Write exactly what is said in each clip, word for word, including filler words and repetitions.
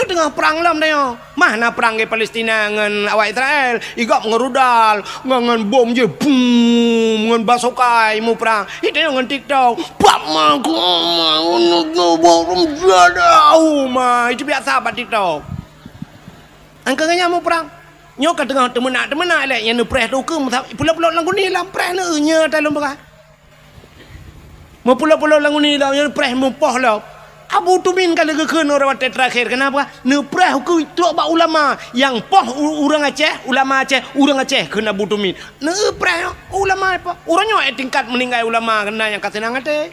Teungoh prang lom tanyoe. Mah na prang di Palestina ngon awak Israel. Igop ngon rudal, ngon, ngon bom jih, bum, ngon basokai muprang. Itanyoe ngon TikTok. Pak ma, ku ma, ngon, ngon, ngon, bom, jadah, uma. Itu biasa bak TikTok. Angka nyan muprang. Nyoe ka teungoh teumeunak-teumeunak lé, nyang neupreh tu keu meusa-, pulop-pulop lam guni lam preh neu nyoe talom peugah. Meupulop-pulop lam guni lam nyoe preh meupoh lom. Abu Tumin ka lheueh geukheun uroe watée terakhir, keuneuk neupreh keu trok bak ulama nyang poh u-, ureuëng Aceh, ulama Aceh, ureuëng Aceh kheun Abu Tumin. Neupreh ulama poh. Uroe nyoe eh tingkat meuninggai ulama keunan nyang ka seunang até.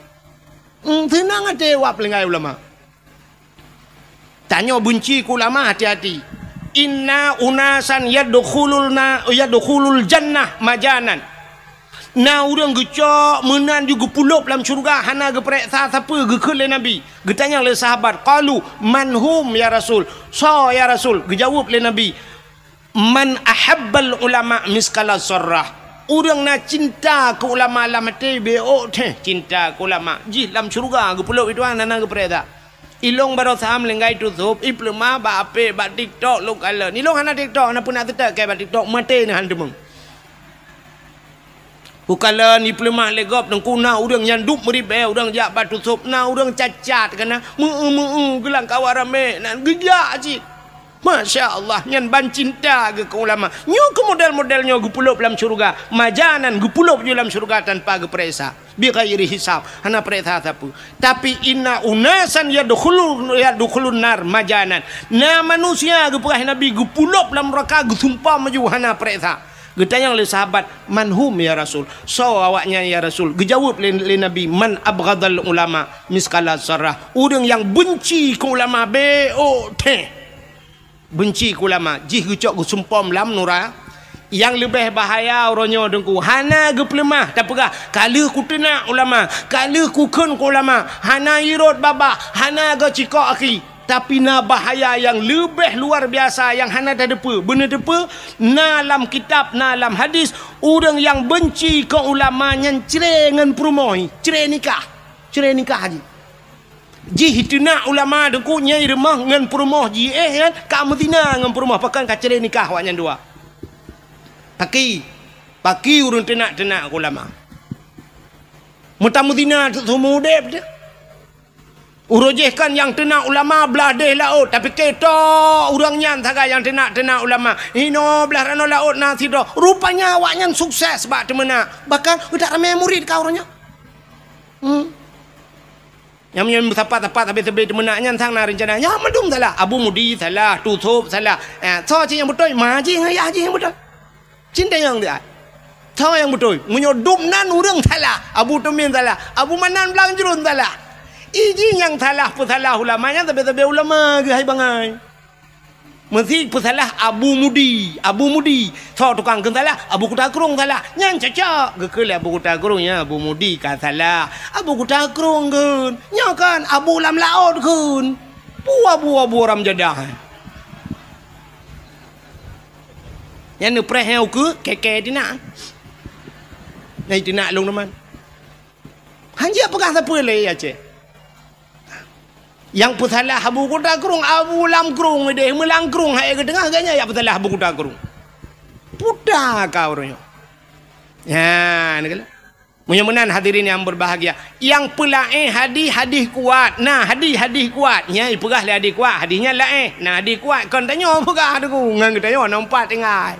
Hmm, seunang até wak peulinggai ulama. Tanyoe beunci keu ulama, hati-hati. Inna unasan yadkhulul na-, yadkhulul jannah majanan. Na ureuëng geucok meunan ju geupulop lam syeuruga hana geupareksa sapeue geukheun lé Nabi. Geutanyong lé sahabat, qalu, "Man hum ya Rasul?" "Soe ya Rasul?" Geujaweueb lé Nabi, "Man ahabbal ulama miskala zarrah." Ureuëng na cinta keu ulama lam até beuôk teuh cinta keu ulama. Jih lam syeuruga geupulop itu hana geupareksa. Ilong baroe sam linggai tusôb, ipeuleumah bak apek, bak TikTok lôn kalon. Ilong hana TikTok, hana peunak teutek kée bak TikTok, maté neuh han teumeung. Kukalon ipeuleumah lé gob teungku na ureuëng nyang duek meuribée, ureuëng jak bak tusôb, na ureuëng cacat keunan, meu-eu-meu-eu geulang kawa ramé, nan geujak cit. Masya Allah, nyan ban cinta geuh keu ulama. Nyoe keu model-model nyoe geupulop lam syeuruga. Majanan geupulop ju lam syeuruga tanpa geupareksa. Bighairi hisab, hana pareksa sapeue. Tapi inna unasan yadkhulu-, yadkhulun nar majanan. Na manusia geupeugah Nabi geupulop lam neuraka geusumpom ju hana pareksa. Geutanyong lé sahabat, "Man hum ya Rasul?" "Soe awaknyan ya Rasul?" Geujaweueb lé, lé Nabi, "Man abghadal ulama miskala zarrah." Ureuëng nyang beunci keu ulama beuôk teuh. Beunci keu ulama, jih geucok geusumpom lam nura. Nyang leubeh bahaya uroe nyoe teungku, hana geupeuleumah tapeugah, "Ka lheueh kuteunak ulama, ka lheueh kukheun keu ulama." Hana irot babah, hana geucikok akhi. Tapi na bahaya nyang leubeh luar biasa nyang hana tateupeue. Beuneuteupeu, na lam kitab, na lam hadis, ureuëng nyang beunci keu ulama nyan cre ngon peurumoh, cre nikah. Cre nikah jih. Jih teunak ulama teungku nyang rumoh ngon peurumoh jih, eh, nyan ka meuzina ngon peurumoh, pakon ka cre nikah awaknyan dua. Paki, paki ureuëng teunak-teunak ulama. Meutamuzina seumeu udeb teuh. Uroe jih kan nyang teunak ulama blah deh laôt, tapi keto ureuëng nyan sagai nyang teunak-teunak ulama. Inoe blah ranoe laôt na sidroe. Rupanya awaknyan sukses bak teumeunak. Bahkan utak ramé murit ka uroe nyoe. Hmm. Nyang meunyoe meusapat-sapat sabe-sabe teumeunak nyan sang na reuncana. Nyan mandum salah. Abu Mudi salah, Tusôb salah. Eh, soe cit nyang beutôi? Ma jih ngon yah jih nyang beutôi. Cit tanyong dia. Soe nyang beutôi? Meunyoe dum nan ureuëng salah, Abu Tumin salah, Abu Manan Blang Jruen salah. Iji nyang salah peusalah ulama nyan sabe-sabe ulama geuhai bangai. Meusi peusalah Abu Mudi, Abu Mudi. Soe tukang kheun salah? Abu Kuta Krueng salah. Nyan cocok. Geukheun lé Abu Kuta Krueng, "Ya, Abu Mudi ka salah. Abu Kuta Krueng kheun. Nyoe kan Abu Lam Laôt kheun." Bua-bua-bua ram jadah. Nyan neupreh nyang ukeue, keke tinak. Nyang tinak lôn teuma. Hanjeuet peugah sapeue lé Aceh. Nyang peusalah Abu Kuta Krueng, Abu Lam Krueng deh, meulang krueng hai geuteungoh, ganya nyang peusalah Abu Kuta Krueng. Puta ka ureuëng nyoe. Nyan, keulah. Meunyoe meunan hadirin yang berbahagia, nyang peulaén hadih, hadih kuat. Nah, hadih, hadih kuat. Nyan ipeugah lé hadih kuat, hadih nyan laén. Nah, hadih kuat kon tanyoe peugah teungku, ngon geutanyoe nompat tinggai.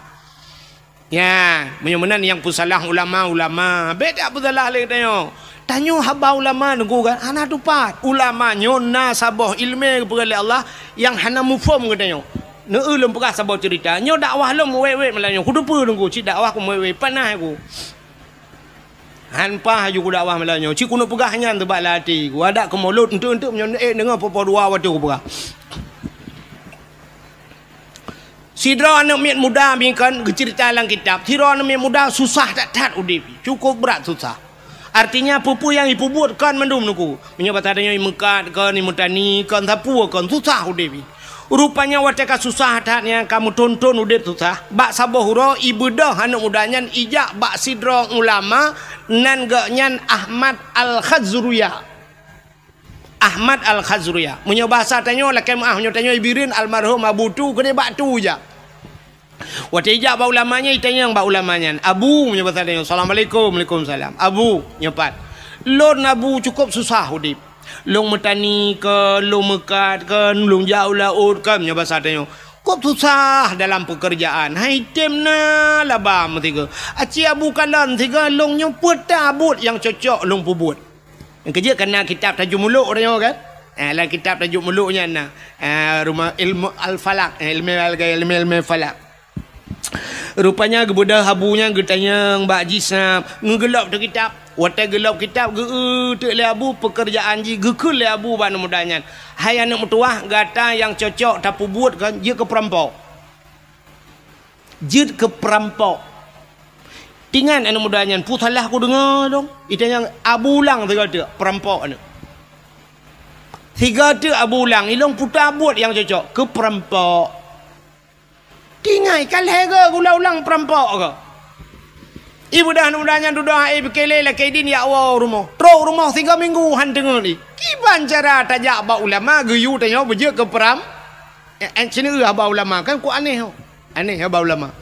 Nyan, meunyoe meunan nyang peusalah ulama, ulama. Bék tak peusalah lé geutanyoe. Tanyoe haba ulama teungku kan, hana tupat. Ulama nyoe na saboh ileumé geupeugah lé Allah nyang hana muphom geutanyoe. Neu lôn peugah saboh ceurita. Nyoe dakwah lôn wét-wét malam nyoe. Kuteupeue teungku, cit dakwah ku wét-wét. Panas ku. Han paih laju kudakwah malam nyoe. Cit keuneuk peugah nyan teubak lam até ku. Adak keu mulod, enteuk-enteuk meunyoe ék deungoe po-po dua watée kupeugah. Sidroe aneuk miet muda bingkon geuceurita lam kitab. Sidroe aneuk miet muda susah that-that udeb. Cukup brat susah. Artinya, peue-peue nyang ipeubuet kon mandum teungku. Meunyoe basa tanyoe imeukat kon, imeutani kon, sapeue kon, susah udeb. Rupanya watée ka susah that nyan ka meuthon-thon udeb susah, bak saboh uroe ibeudôh aneuk muda nyan ijak bak sidroe ulama nan geuh nyan Ahmad Al-Khazruya. Ahmad Al-Khazruya. Meunyoe bahasa tanyoe lakée meuáh, meunyoe tanyoe i Bireuen almarhum Abu Tu, keudeh bak Tu jak. Watée ijak bak ulama nyan, itanyong bak ulama nyan, "Abu," meunyoe bahasa tanyoe, "Assalamualaikum." "Waalaikumsalam." "Abu," nyoe pat, "lôn Abu cukôp susah udeb. Lôn meutani kon, lôn meukat kon, lôn jak u laôt kon," meunyoe bahasa tanyoe. "Kôb susah dalam peukeurjaan, hai tem na laba meusigoe. Aci Abu kalon sigoe lôn nyoe peue ta buet nyang cocok lôn peubuet." Nyang keujeuet ka na kitab Tajwid Muluk tanyoe kan? Eh, lam kitab Tajwid Muluk nyan na. Eh, rumoh ilmu al-falak, eh, ilmu al-, ilmu, ilmu falak. Rupanya geubeudôh Abu nyan geutanyong bak jih sab, ngeugeulôb teuh kitab. Watée geulôb kitab, geu-eu teuk lé Abu peukeurjaan jih, geukheun lé Abu bak aneuk muda nyan, "Hai aneuk meutuwah, gata nyang cocok tapeubuet kon jeuet keu peurampok." Jeuet keu peurampok. Tingat aneuk muda nyan, "Peue salah kudeungoe dong?" Itanyong Abu ulang sigoe teuk, peurampok aneuk. Sigoe teuk Abu ulang, "Ilôn peue ta buet nyang cocok?" "Keu peurampok." Tingai, ka lhée goe geuulang-ulang peurampok keu. Ibeudôh aneuk muda nyan dudoe hai pike lé lakée idin jak woe u rumoh. Trok u rumoh sigoe minggu han teungeut i. Kiban cara tajak bak ulama geuyue tanyoe beujeuet keu peuram-, eh, eh, sineuk haba ulama kan ku aneh ho. Aneh haba ulama.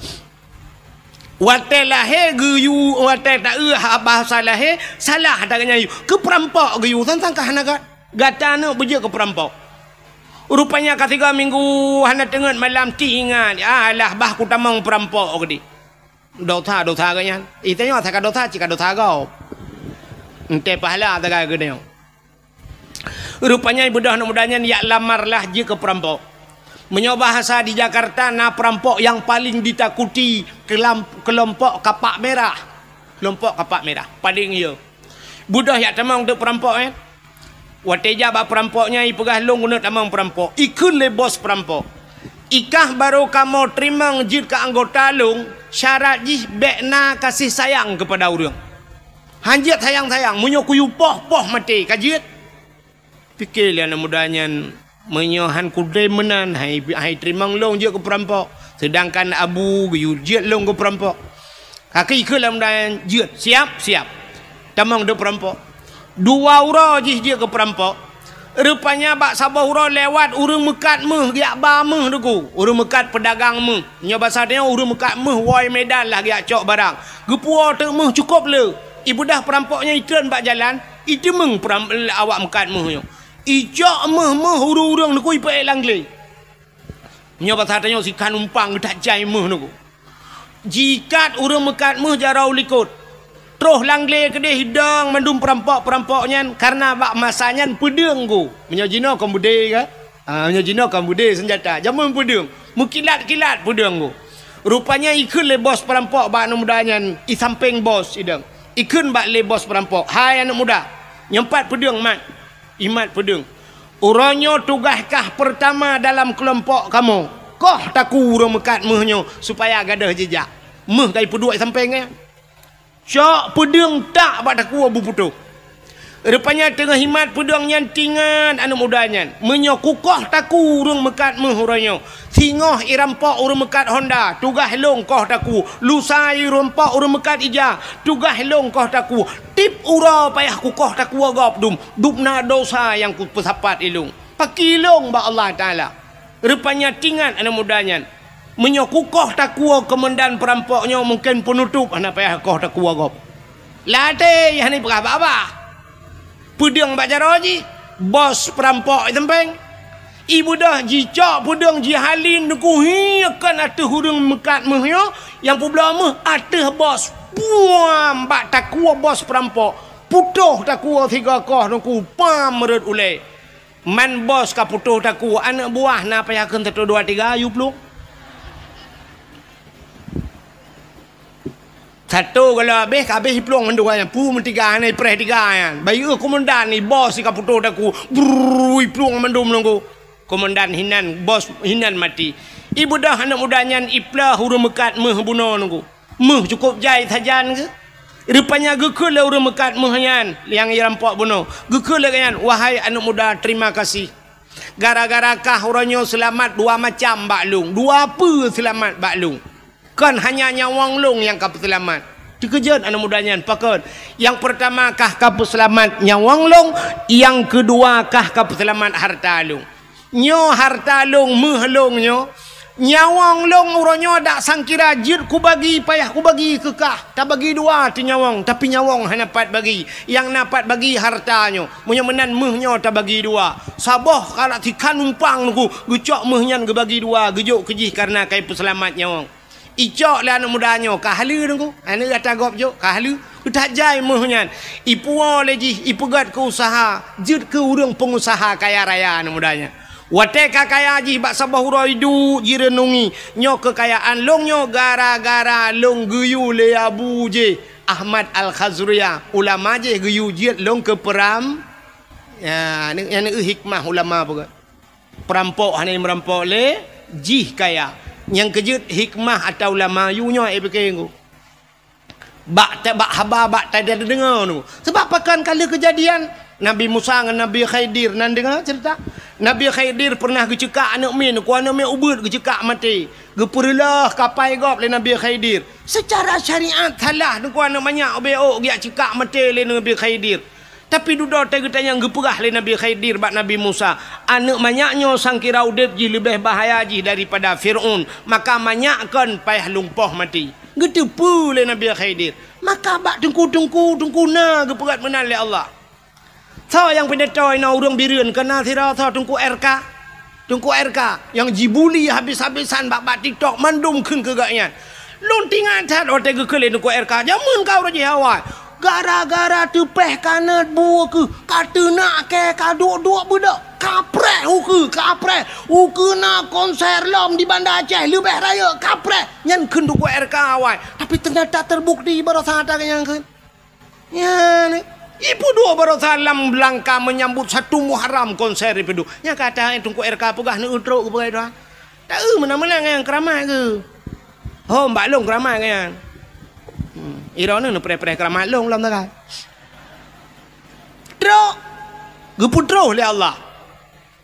Watée lahé geuyue, watée taeu ha-, bahasa lahé, salah ata geuh nyan yue. Keu peurampok geuyue, sang-sang ka hana ga-, gata aneuk beujeuet keu peurampok. Rupanya ka tiga minggu hana teungeut malam ti ingat, "Alah, bah kutamong peurampok," geudi. Dosa-dosa geuh nyan. Itanyoe asai ka dosa, cit ka dosa gob. Entée pahala sagai geutanyoe. Rupanya ibeudôh aneuk muda nyan yak lamar lah jeuet keu peurampok. Meunyoe bahasa di Jakarta na peurampok nyang paleng ditakuti, kelam-, keulompok kapak merah. Keulompok kapak merah, paleng yo. Beudôh yak tamong teuk peurampok nyan. Watée jak bak peurampok nyan ipeugah, "Lôn keuneuk tamong peurampok." Ikheun lé bos peurampok, "Ikah barô kamoe teurimong jeuet keu anggota lôn, syarat jih bék na kasih sayang keupada ureuëng. Han jeuet sayang-sayang, meunyoe kuyue poh-poh maté, ka jeuet." Pike lé aneuk muda nyan, "Meunyoe han kudem meunan, hai, hai teurimong lôn jeuet keu peurampok, seudangkan Abu geuyue jeuet lôn keu peurampok." Ka ikheun lé aneuk muda nyan, "Jeuet, siap, siap." Tamong teuk peurampok. Dua uroe jih jeuet keu peurampok. Rupanya bak saboh uroe lewat ureuëng meukat méuh geujak ba méuh Teungku. Ureuëng meukat peudagang méuh. Nyoe basa tanyoe ureuëng meukat méuh woe Medan lah geujak cok barang. Geupuwoe teuk méuh cukôp le. Ibeudôh peurampok nyan itreun bak jalan, iteumeung peuram-, awak meukat méuh nyoe. Icok méuh-méuh ureuëng-ureuëng Teungku ipeuék lam glé. Nyoe basa tanyoe sikhan umpang geutak jai méuh Teungku. Jikat ureuëng meukat méuh jaroe u likot. Troh lam glé keudeh idong mandum peurampok-peurampok nyan, kareuna bak masa nyan peudeueng Teungku. Meunyoe jinoe kon beudé ka? Ah, meunyoe jinoe kon beudé seunjata. Jameun peudeueng. Meukilat-kilat peudeueng Teungku. Rupanya ikheun lé bos peurampok bak aneuk muda nyan, i sampéng bos idong. Ikheun bak lé bos peurampok, "Hai aneuk muda, nyoe pat peudeueng mat." Imat peudeueng. "Uroe nyoe tugaih kah peurtama dalam keulompok kamoe. Koh takue ureuëng meukat méuh nyoe supaya gadôh jijak." Méuh ka ipeuduek sampéng nyan. Cok peudeueng tak bak takue beuputoh. Rupanya teungoh imat peudeueng nyan tingat aneuk muda nyan, "Meunyoe kukoh takue ureuëng meukat méuh uroe nyoe, singoh irampok ureuëng meukat honda, tugaih lôn koh takue. Lusa irampok ureuëng meukat ija, tugaih lôn koh takue. Tiep uroe payah kukoh takue gob dum, dum na dosa nyang kupeusapat ilôn. Pakri lôn bak Allah Taala." Rupanya tingat aneuk muda nyan, "Meunyoe kukoh takue keumandan peurampok nyoe, mungken peunutôp hana payah koh takue gob." Latée hana ipeugah babah. Peudeueng bak jaroe jih, bos peurampok i sampéng. Ibeudôh jicok peudeueng jihalin Teungku, hi kon ateueh ureuëng meukat méuh nyoe, nyang peubloe méuh ateueh bos. Puam bak takue bos peurampok. Putoh takue sigoe koh Teungku, pam rot ulée. Man bos ka putoh takue, aneuk buah na payah kheun satu dua tiga, yue plueng. Satu kalau habéh, ka habéh iplueng mandum nyan. Pu meutiga nyan, ipreh tiga nyan. Bayeue komandan ni, bos ka putoh takue. Brrrr, iplueng mandum Teungku. Komandan hinan, bos hinan maté. Ibeudôh aneuk muda nyan iploh ureuëng meukat méuh bunoe Teungku. Méuh cukôp jai sajan geuh. Rupanya geukheun lé ureuëng meukat méuh nyan nyang irampok bunoe. Geukheun lé gobnyan, "Wahai aneuk muda, terima kasih. Gara-gara kah uroe nyoe seulamat dua macam bak lôn, dua peue seulamat bak lôn. Kon hanya nyawöng lôn nyang ka peuseulamat. Teukeujot aneuk muda nyan, pakon? Nyang peurtama kah ka peuseulamat nyawöng lôn, nyang keudua kah ka peuseulamat hareuta lôn. Nyoe hareuta lôn, méuh lôn nyoe. Nyawöng lôn uroe nyoe dak sangkira jeuet kubagi, payah kubagi keu kah. Tabagi dua teuh nyawöng, tapi nyawöng hana pat bagi. Nyang na pat bagi hareuta nyoe. Meunyoe meunan méuh nyoe tabagi dua. Saboh kalak tikhan numpang nunggu, geucok méuh nyan geubagi dua, geujok keu jih kareuna ka ipeuseulamat nyawöng. Icok lé aneuk muda nyoe, ka haleue nunggu. Aneuk gata gob jok, ka haleue. Geutajai méuh nyan. Ipuwoe lé jih, ipeugöt keu useuha, jeuet keu ureuëng peungusaha kaya raya aneuk muda nyan. Watée ka kaya jih bak saboh uroe iduek jireunungi, nyoe keukayaan lôn nyoe gara-gara lôn geuyue lé abu jih, Ahmad Al-Khazruya, ulama jih geuyue jeuet lôn keu peuram-, ya, nyan, nyan hikmah ulama peugah. Peurampok hana meurampok lé jih kaya. Nyang keujeuet hikmah ata ulama yue nyoe, eh, pike ngu. Bak ta-, bak haba, bak ta-, tadeungoe tu. Sabab pakon ka lheueh keujadian Nabi Musa ngon Nabi Khidir, na deungoe ceurita? Nabi Khidir peureunah geuceukak aneuk miet, ku aneuk miet ubeuet geuceukak maté. Geupeureuloh kapai gob lé Nabi Khidir. Seucara syariat salah, ku aneuk manyak ubé ôk geujak ceukak maté lé Nabi Khidir. Tapi dudoe teuh geutanyong geupeugah lé Nabi Khidir bak Nabi Musa, "Aneuk manyak nyoe sangkira udeb jih leubeh bahaya jih daripada Fir'aun, maka manyak kon payah lumpoh maté." Geuteupeue lé Nabi Khidir. Maka bak teungku-teungku, teungku na geupeugah meunan lé Allah. Soe nyang pidato inoe ureuëng Bireuen, keu na sidroe soe Teungku R K? Teungku R K nyang jibuli habis-habisan bak, bak TikTok, mandum kheun keu gobnyan. Lôn teuingat that watée geukheun lé Teungku R K, jameun ka uroe jih awai. Gara-gara teupeh kanot bu keuh, ka teunak kée, ka duek-duek beudôk, kapreh ukeue, kapreh. Ukeue na konser lom di Banda Aceh, leubeh rayeuk, kapreh. Nyan kheun Teungku R K awai. Tapi teunyata teubukti baroesa that nyang kheun. Nyan, ipeuduek baroesa lam langka meunyambut satu Muharram konser ipeuduek. Nyang kata Teungku R K peugah neueu trok keu peugah Tuhan. Taeu meunan-meunan nyang keuramat keuh. Hom bak lôn keuramat nyan. Hmm, iroe neupreh-preh keuramat lôn lam tagai. Trok. Geupeutroh lé Allah.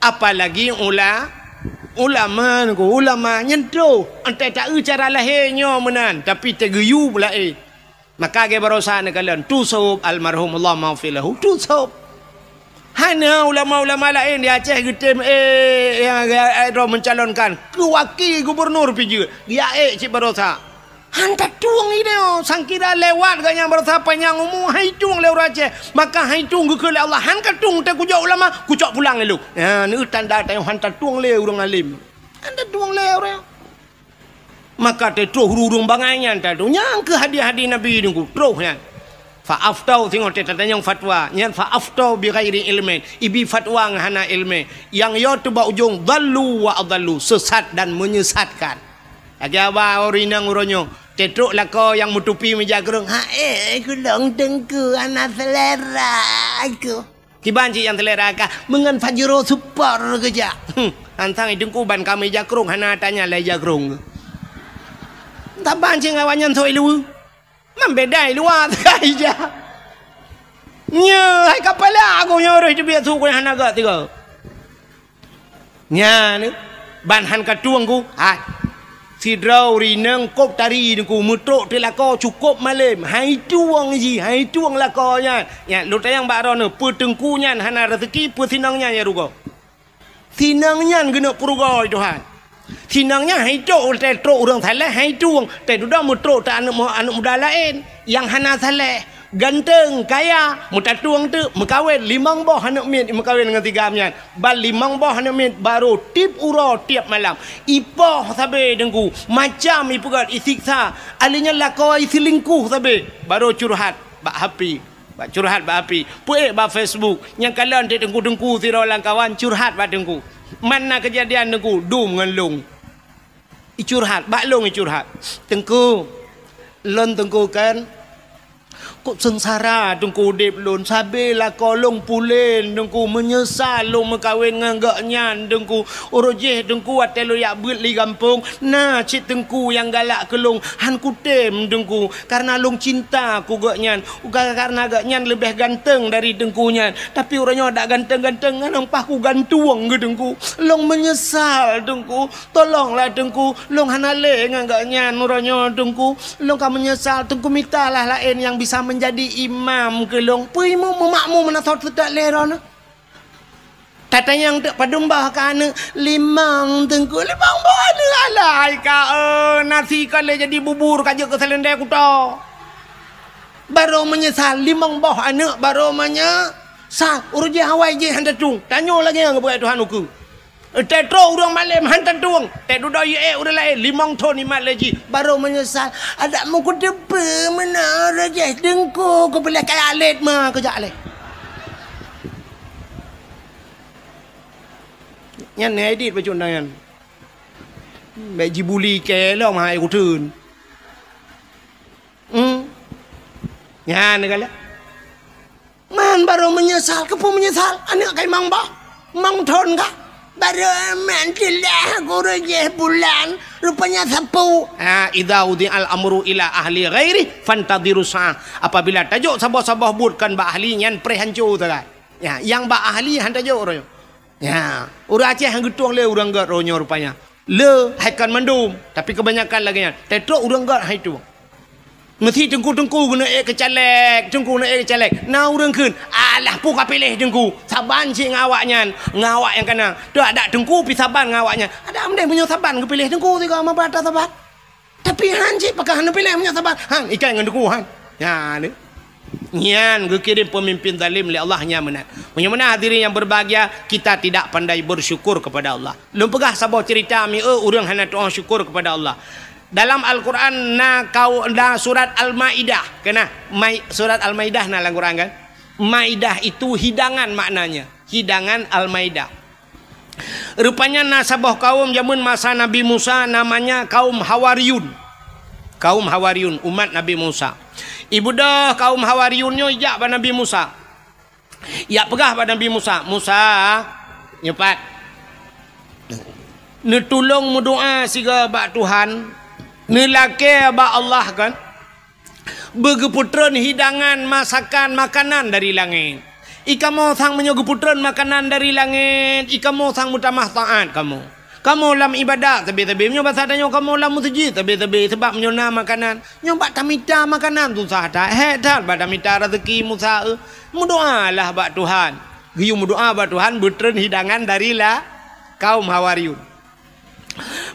Apalagi ula-, ulama, ulama nyan troh. Entah taeu cara lahé nyoe meunan, tapi teugeuyue laén. Maka lagée baroesa neukalon, Tusôb almarhum, Allah maghfir lahu, Tusôb. Hana ulama-ulama laén di Aceh geutem, eh, nyang, eh, droe mencalonkan keu wakil gubernur pih jeuet, geujak ék cit baroesa. Han tatueng idéh, sangkira lewat gobnyan baroesa panyang umu, han itueng lé ureuëng Aceh. Maka han itueng geukheun lé Allah, han katueng teuh kujok ulama, kucok pulang lé lôn. Nyan, neu tanda tanyoe han tatueng lé ureuëng alim. Han tatueng lé ureuëng. Maka teutroh ureuëng bangai nyan tatu. Nyang keuh hadi-hadi Nabi nunggu troh nyan. Fa aftau, singoh teutatanyong fatwa. Nyan fa aftau bi ghairi ilmin. Ibi fatwa ngon hana ilmi. Nyang yo teuh bak ujong, dhallu wa adhallu. Sesat dan menyesatkan. Lagée haba ureuëng inong uroe nyoe. Teutrok lakoe nyang meutupi meujakrong. Ha, eh, kulong teungku, hana selera aku. Kiban cit nyang teulera kah, meungon Fajro Super keujak. Hmm, antang i teungku ban ka meujakrong, hana tanya lé jakrong. Taban cit awaknyan soi luweue. Man beda i luwa teuka ija. Nyoe hai kapala aku nyoe roh teubiet su ku hana gak tiga. Nyan, ban han katueng ku, hai. Sidroe ureuëng inong kôb tari nungku meutrok teuh lakoe cukôb malem, han itueng jih, han itueng lakoe nyan. Nyan, lôn tanyong bak droeneuh, peue teungku nyan hana raseuki, peue sinong nyan nyang rugoe? Sinong nyan geuneuk peurugoe Tuhan. Sinong nyan han itueng, teutrok ureuëng saleh, han itueng, teududoe meutrok teuh aneuk mu-, aneuk muda laén nyang hana saleh. Ganteng, kaya, meutatueng teuk, meukawen, limong boh aneuk miet meukawen ngon si Gam nyan. Ban limong boh aneuk miet barô tiep uroe, tiep malam. Ipoh sabe teungku, macam ipeugét, isiksa. Ahli nyan lakoe iseulingkuh sabe, barô curhat bak H P. Bak curhat bak H P. Peuék bak Facebook. Nyang kalon teuk teungku-teungku sidroe lam kawan curhat bak teungku. Man na keujadian teungku, dum ngon lôn. Icurhat, bak lôn icurhat. Teungku, lôn teungku kan, Kok seungsara Teungku udép lôn, sabé lakoe lôn pulen Teungku, meunyeusal lôn meukawen ngon gobnyan Teungku. Uroe jéh Teungku watée lôn jak beuet li gampông, na cit Teungku nyang galak keu lôn, han kutem Teungku, kareuna lôn cinta keu gobnyan. Bukan kareuna gobnyan leubeh ganteng dari Teungku nyan, tapi uroe nyoe dak ganteng-ganteng, ngon ampah kugantueng keu Teungku. Lôn meunyeusal Teungku. Tolonglah Teungku, lôn hana lé ngon gobnyan uroe nyoe Teungku. Lôn ka meunyeusal, Teungku mitalah laén nyang bisa meunjadi imam keu lôn. Peue imum meumakmum meunan soe teudak lé droeneuh. Tatanyong teuk padum boh ka aneuëk, limong Teungku, limong boh aneuëk alai ka, eh, nasi ka lé jadi bubur ka jeuet keu seuleuendai kuto. Barô meunyeusal, limong boh aneuëk barô meunyeusal. Uroe jéh awai jéh han tatueng. Tanyoe lagée nyang geupeugah Tuhan ukeue. Teutrok ureuëng malém han tatueng, teududoe yue ék ureuëng laén, limong thon imat lé jih, barô meunyeusal. Adak meukeuteupeue meunan rajah Teungku, keupeuleh kaya lét ma keujak lé. Nyan edit bacut nyan. Bék jibuli kée lom hai kuteun. Hmm. Nyan galak. Man barô meunyeusal, keupeue meunyeusal? Aneuëk kai mang boh, mang thon ka. Barô man teulah guru jih bulan, rupanya sapeue. Ha, idza wudi'al amru ila ahli ghairi fantadhiru sa'ah. Apabila tajok saboh-saboh buet kon bak ahli nyan preh hanco sagai. Ya, nyang bak ahli han tajok uroe nyoe. Ya, ureuëng Aceh han geutueng lé ureuëng gét uroe nyoe rupanya. Le hai kon mandum, tapi kebanyakan lagée nyan. Teutrok ureuëng gét hai tueng. Meusi teungku-teungku geuneuk ék keu caleg, teungku geuneuk ék keu caleg. Na ureuëng kheun, "Alah, peue ka piléh teungku? Saban cit ngon awaknyan, ngon awak nyang kana. Teuadak teungku pi saban ngon awaknyan." Adak meudeh meunyoe saban geupiléh teungku sigoe meuba ata saban. Tapi han cit pakon hana piléh meunyoe saban. Han, ikai ngon teungku han. Nyan, nyan geukirém peumimpén zalim lé Allah nyan meunan. Meunyoe meunan hadirin yang berbahagia, kita tidak pandai bersyukur kepada Allah. Lôn peugah saboh cerita mieu ureuëng hana tu'oh syukur kepada Allah. Dalam Al-Quran na kau na surat Al-Maidah, kena Mai, surat Al-Maidah na lam Quran kan? Maidah itu hidangan maknanya, hidangan Al-Maidah. Rupanya na saboh kaum jameun masa Nabi Musa namanya kaum Hawariyun. Kaum Hawariyun, umat Nabi Musa. Ibudah kaum Hawariyun nyoe ijak bak Nabi Musa. Ijak peugah bak Nabi Musa, "Musa, nyoe pat. Neutulông meudoa sigoe bak Tuhan, neulakée bak Allah kan." Beugeupeutrön hidangan masakan makanan dari langét. I kamoe sang meunyoe geupeutreun makanan dari langét, i kamoe sang meutamah taát kamoe. Kamoe lam iébadat sabe-sabe, meunyoe basa tanyoe kamoe lam meuseujid sabe-sabe, sabab meunyoe na makanan, nyoe bak tamita makanan susah that, hék that bak tamita raseuki Musa, eh. Meudoalah bak Tuhan. Geuyue meudoa bak Tuhan beutreun hidangan dari la kaum Hawariyun.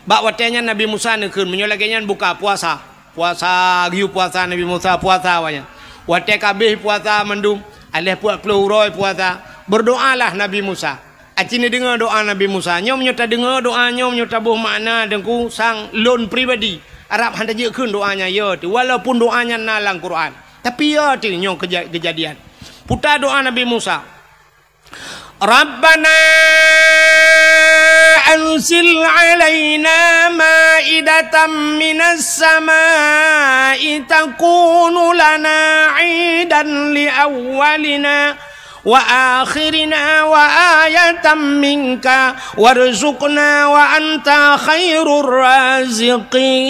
Bak watée nyan Nabi Musa neukheun, meunyoe lagée nyan buka puasa. Puasa, geuyue puasa Nabi Musa, puasa awaknyan. Watée ka abéh puasa mandum, aléh peuet ploh uroe puasa, berdoalah Nabi Musa. Aci neudeungoe doa Nabi Musa. Nyoe meunyoe tadeungoe doa nyoe, meunyoe taboh makna teungku sang lôn pribadi, Arab han tajeuet kheun doa nyan yo teuh, walaupun doa nyan na lam Quran. Tapi yo teuh nyoe keuja-, keujadian. Puta doa Nabi Musa. Rabbana anzil alaina maidatan minas samai takunu lana idan li awwalina wa akhirina wa ayatan minka warzuqna wa anta khairur raziqin.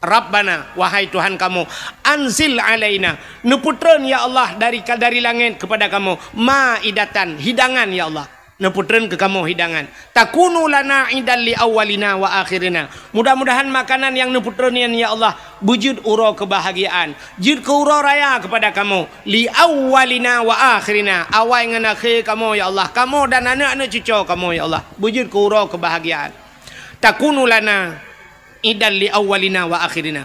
Rabbana, wahai Tuhan kamoe, anzil alaina, neupeutreun ya Allah dari ka-, dari langét kepada kamoe, maidatan, hidangan ya Allah. Neupeutreun keu kamoe hidangan. Takunu lana idan li awwalina wa akhirina. Mudah-mudahan makanan nyang neupeutreun nyan ya Allah beujeuet uroe keubahgiaan, jeuet keu uroe raya kepada kamoe. Li awwalina wa akhirina, awai ngon akhé kamoe ya Allah, kamoe dan aneuk-aneuk cucoe kamoe ya Allah, beujeuet keu uroe keubahgiaan. Takunu lana idan li awwalina wa akhirina.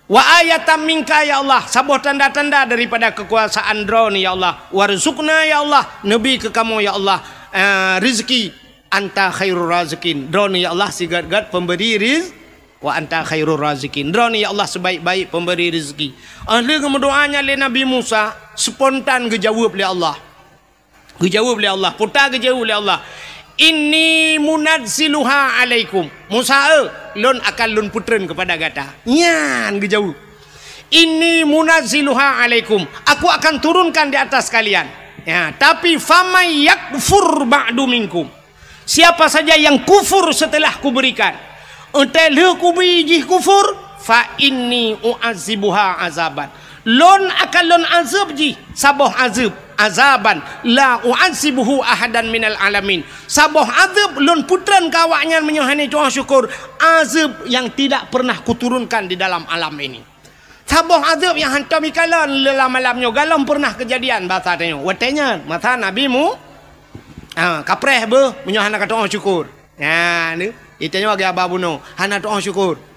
Wa ayatan minka ya Allah, saboh tanda-tanda daripada keukuasaan Droeneuh ya Allah. Warzuqna ya Allah, neubi keu kamoe ya Allah, eh, rezeki. Anta khairur raziqin. Droeneuh ya Allah sigét-gét pemberi riz-, wa anta khairur raziqin. Droeneuh ya Allah sebaik-baik pemberi rezeki. Óh lheueh geumeudoa nyan lé Nabi Musa, spontan geujaweueb lé Allah. Geujaweueb lé Allah, puta geujaweueb lé Allah. "Inni munazziluha alaikum." "Musa, eh, lôn akan lôn peutreun keupada gata." Nyan geujaweueb. "Inni munazziluha alaikum." Aku akan turunkan di atas kalian. Ya, tapi, "Faman yakfur ba'du minkum." Siapa saja yang kufur setelah kuberikan, entah lheueh kubi jih kufur, "Fa inni u'azibuha azaban." Lôn akan lôn azab jih saboh azab, "azaban la u'azibuhu ahadan minal alamin." Saboh azab lôn peutreun keu awaknyan meunyoe hana tu'oh syukur, azab yang tidak pernah kuturunkan di dalam alam ini. Saboh azab nyang hantom ikalon lé lam alam nyoe, galom pernah keujadian basa tanyoe. Watée nyan, masa Nabi Mu-, ha, kapreh beuh meunyoe hana katu'oh syukur. Ha, ni, itanyoe lagée haba bunoe, hana tu'oh syukur.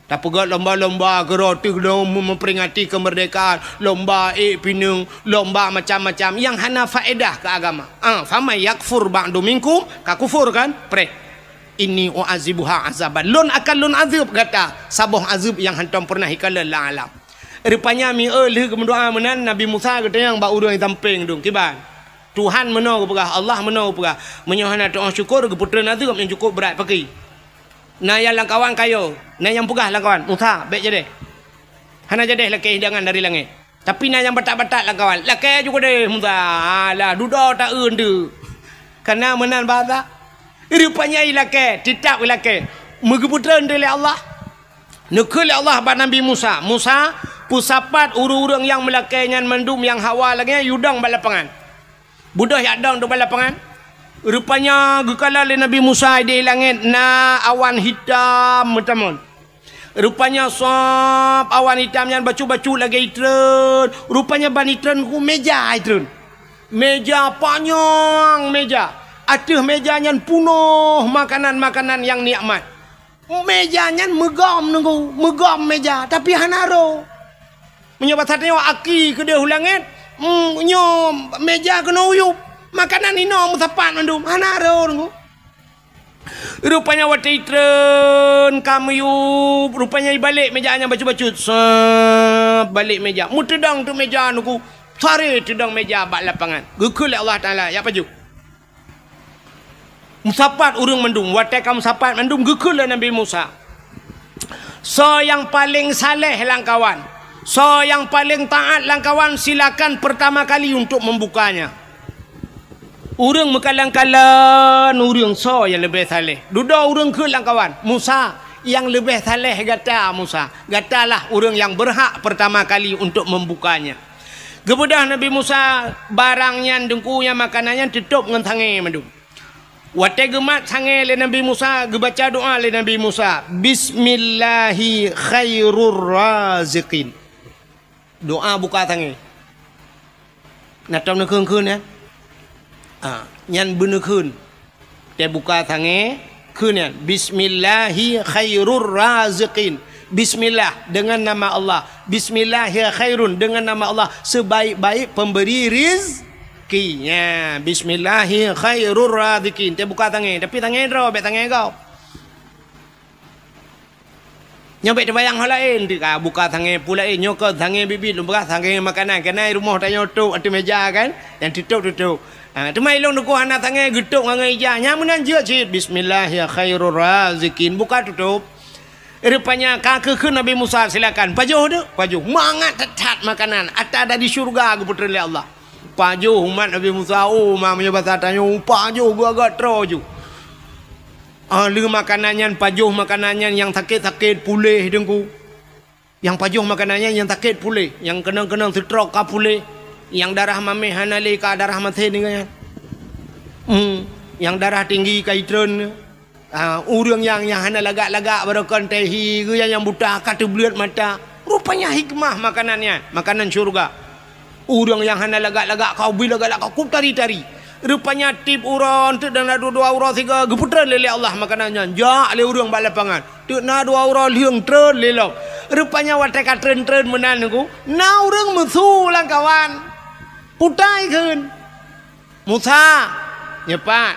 Tapeugét lomba-lomba keudroe teuh dong meuperingati keumeurdekaan, lomba ék pineung, lomba macam-macam nyang hana faedah keu agama. Ha, "Faman yakfur ba'du minkum," ka kufur kan? Preh. "Inni u'azibuha azaban." Lôn akan lôn azab gata saboh azab nyang hantom pernah ikalon lam alam. Rupanya mieu lheueh geumeudoa meunan, Nabi Musa geutanyong bak ureuëng sampéng dong, "Kiban? Tuhan meunoe geupeugah, Allah meunoe geupeugah, meunyoe hana tu'oh syukur, geupeutreun azab nyang cukup brat." Pakri? Na nyang lamkawan kayo, na nyang peugah lamkawan, "Musa, bék jadeh. Hana jadeh lakée hidangan dari langét." Tapi na nyang batat-batat lamkawan, "Lakée ju keudeh, Musa. Alah, dudoe ta-eu deuh." Kana meunan basa. Rupanya ilakée, teutab ilakée. Meugeupeutreun lé Allah. Neukheun lé Allah bak Nabi Musa, "Musa, peusapat ureuëng-ureuëng nyang meulakée nyan mandum nyang hawa lagée nyan, yue dong bak lapangan." Beudôh jak dong bak lapangan. Rupanya geukalon lé Nabi Musa di langét na awan hitam meutamon. Rupanya sab awan hitam nyan bacut-bacut lagée itreun. Rupanya ban itreun ku meja itreun. Meja panyang meja. Ateueh meja nyan punoh makanan-makanan nyang nikmat. Meja nyan meugom nunggu, meugom meja, tapi hana roh. Meunyoe basa tanyoe aki keudeh u langét, mm, nyoe meja keunoe uyueb. Makanan inoe meusapat mandum, hana roh nunggu. Rupanya watée itreun ka meuyueb, rupanya ibalek meja nyan bacut-bacut. Sab, balek meja. Meuteudong teuk meja nunggu, sare teudong meja bak lapangan. Geukheun lé Allah Taala, "Jak pajoh." Meusapat ureuëng mandum, watée ka meusapat mandum geukheun lé Nabi Musa, "Soe nyang paleng saleh lamkawan, soe nyang paleng taát lamkawan, silakan pertama kali untuk membukanya." Ureuëng meukalon-kalon ureuëng soe nyang leubeh saleh. Dudoe ureuëng kheun lamkawan, "Musa, nyang leubeh saleh gata, Musa. Gatalah ureuëng nyang berhak pertama kali untuk membukanya." Geubeudôh Nabi Musa barang nyan, deungku, nyang makanan nyan teutôb ngon sangé mandum. Watée geumat sangé lé Nabi Musa, geubaca doá lé Nabi Musa, "Bismillahi khairur raziqin." Doá buka sangé. Na tom neukheun-kheun nyan? Ah, nyan beuneukheun. Teubuka sangé, kheun nyan, "Bismillahi khairur raziqin." Bismillah, dengan nama Allah. "Bismillahi khairun," dengan nama Allah, sebaik-baik pemberi rizki. Nya, "Bismillahi khairur raziqin." Teubuka sangé, tapi sangé droe, bék sangé gob. Nyoe bék teubayang ho laén, teuka buka sangé pu laén, nyoe keu sangé biet-biet lôn peugah, sangé makanan, keunan rumoh tanyoe tôb ateueh meja kan, nyang teutôb-teutôb. Ha, teuma ilôn teungku hana sangé geutôb ngon ija, nyan meunan jeuet cit, "Bismillahi khairur raziqin," buka tutôb. Rupanya ka geukheun Nabi Musa, "Silakan, pajoh deuh." Pajoh, mangat that-that makanan, ata dari syeuruga geupeutreun lé Allah. Pajoh umat Nabi Musa, oh, ma meunyoe basa tanyoe, pajoh geuagak troe ju. Ah, lheueh makanan nyan, pajoh makanan nyan, nyang sakét-sakét puléh, Teungku. Nyang pajoh makanan nyan, nyang sakét puléh, nyang keunong-keunong seutrok ka puléh, nyang darah mamèh hana lé ka darah maté deungon nyan. Hmm, nyang darah tinggi ka itreun. Ah, ureuëng nyang, nyang hana lagak-lagak barokon teuh hi, geu nyang, nyang buta ka teubleuet mata. Rupanya hikmah makanan nyan, makanan syeuruga. Ureuëng nyang hana lagak-lagak ka ubit lagak-lagak ka tari-tari. Rupanya tiep uroe teuk na dua-dua uroe sigoe geupeutreun lé Allah makanan nyan. Jak lé ureuëng bak lapangan. Teuk na dua uroe lheueng treun lé lom. Rupanya watèe ka treun-treun meunan Teungku, na ureuëng meusu lamkawan. Putai kheun. Musa, nyoe pat.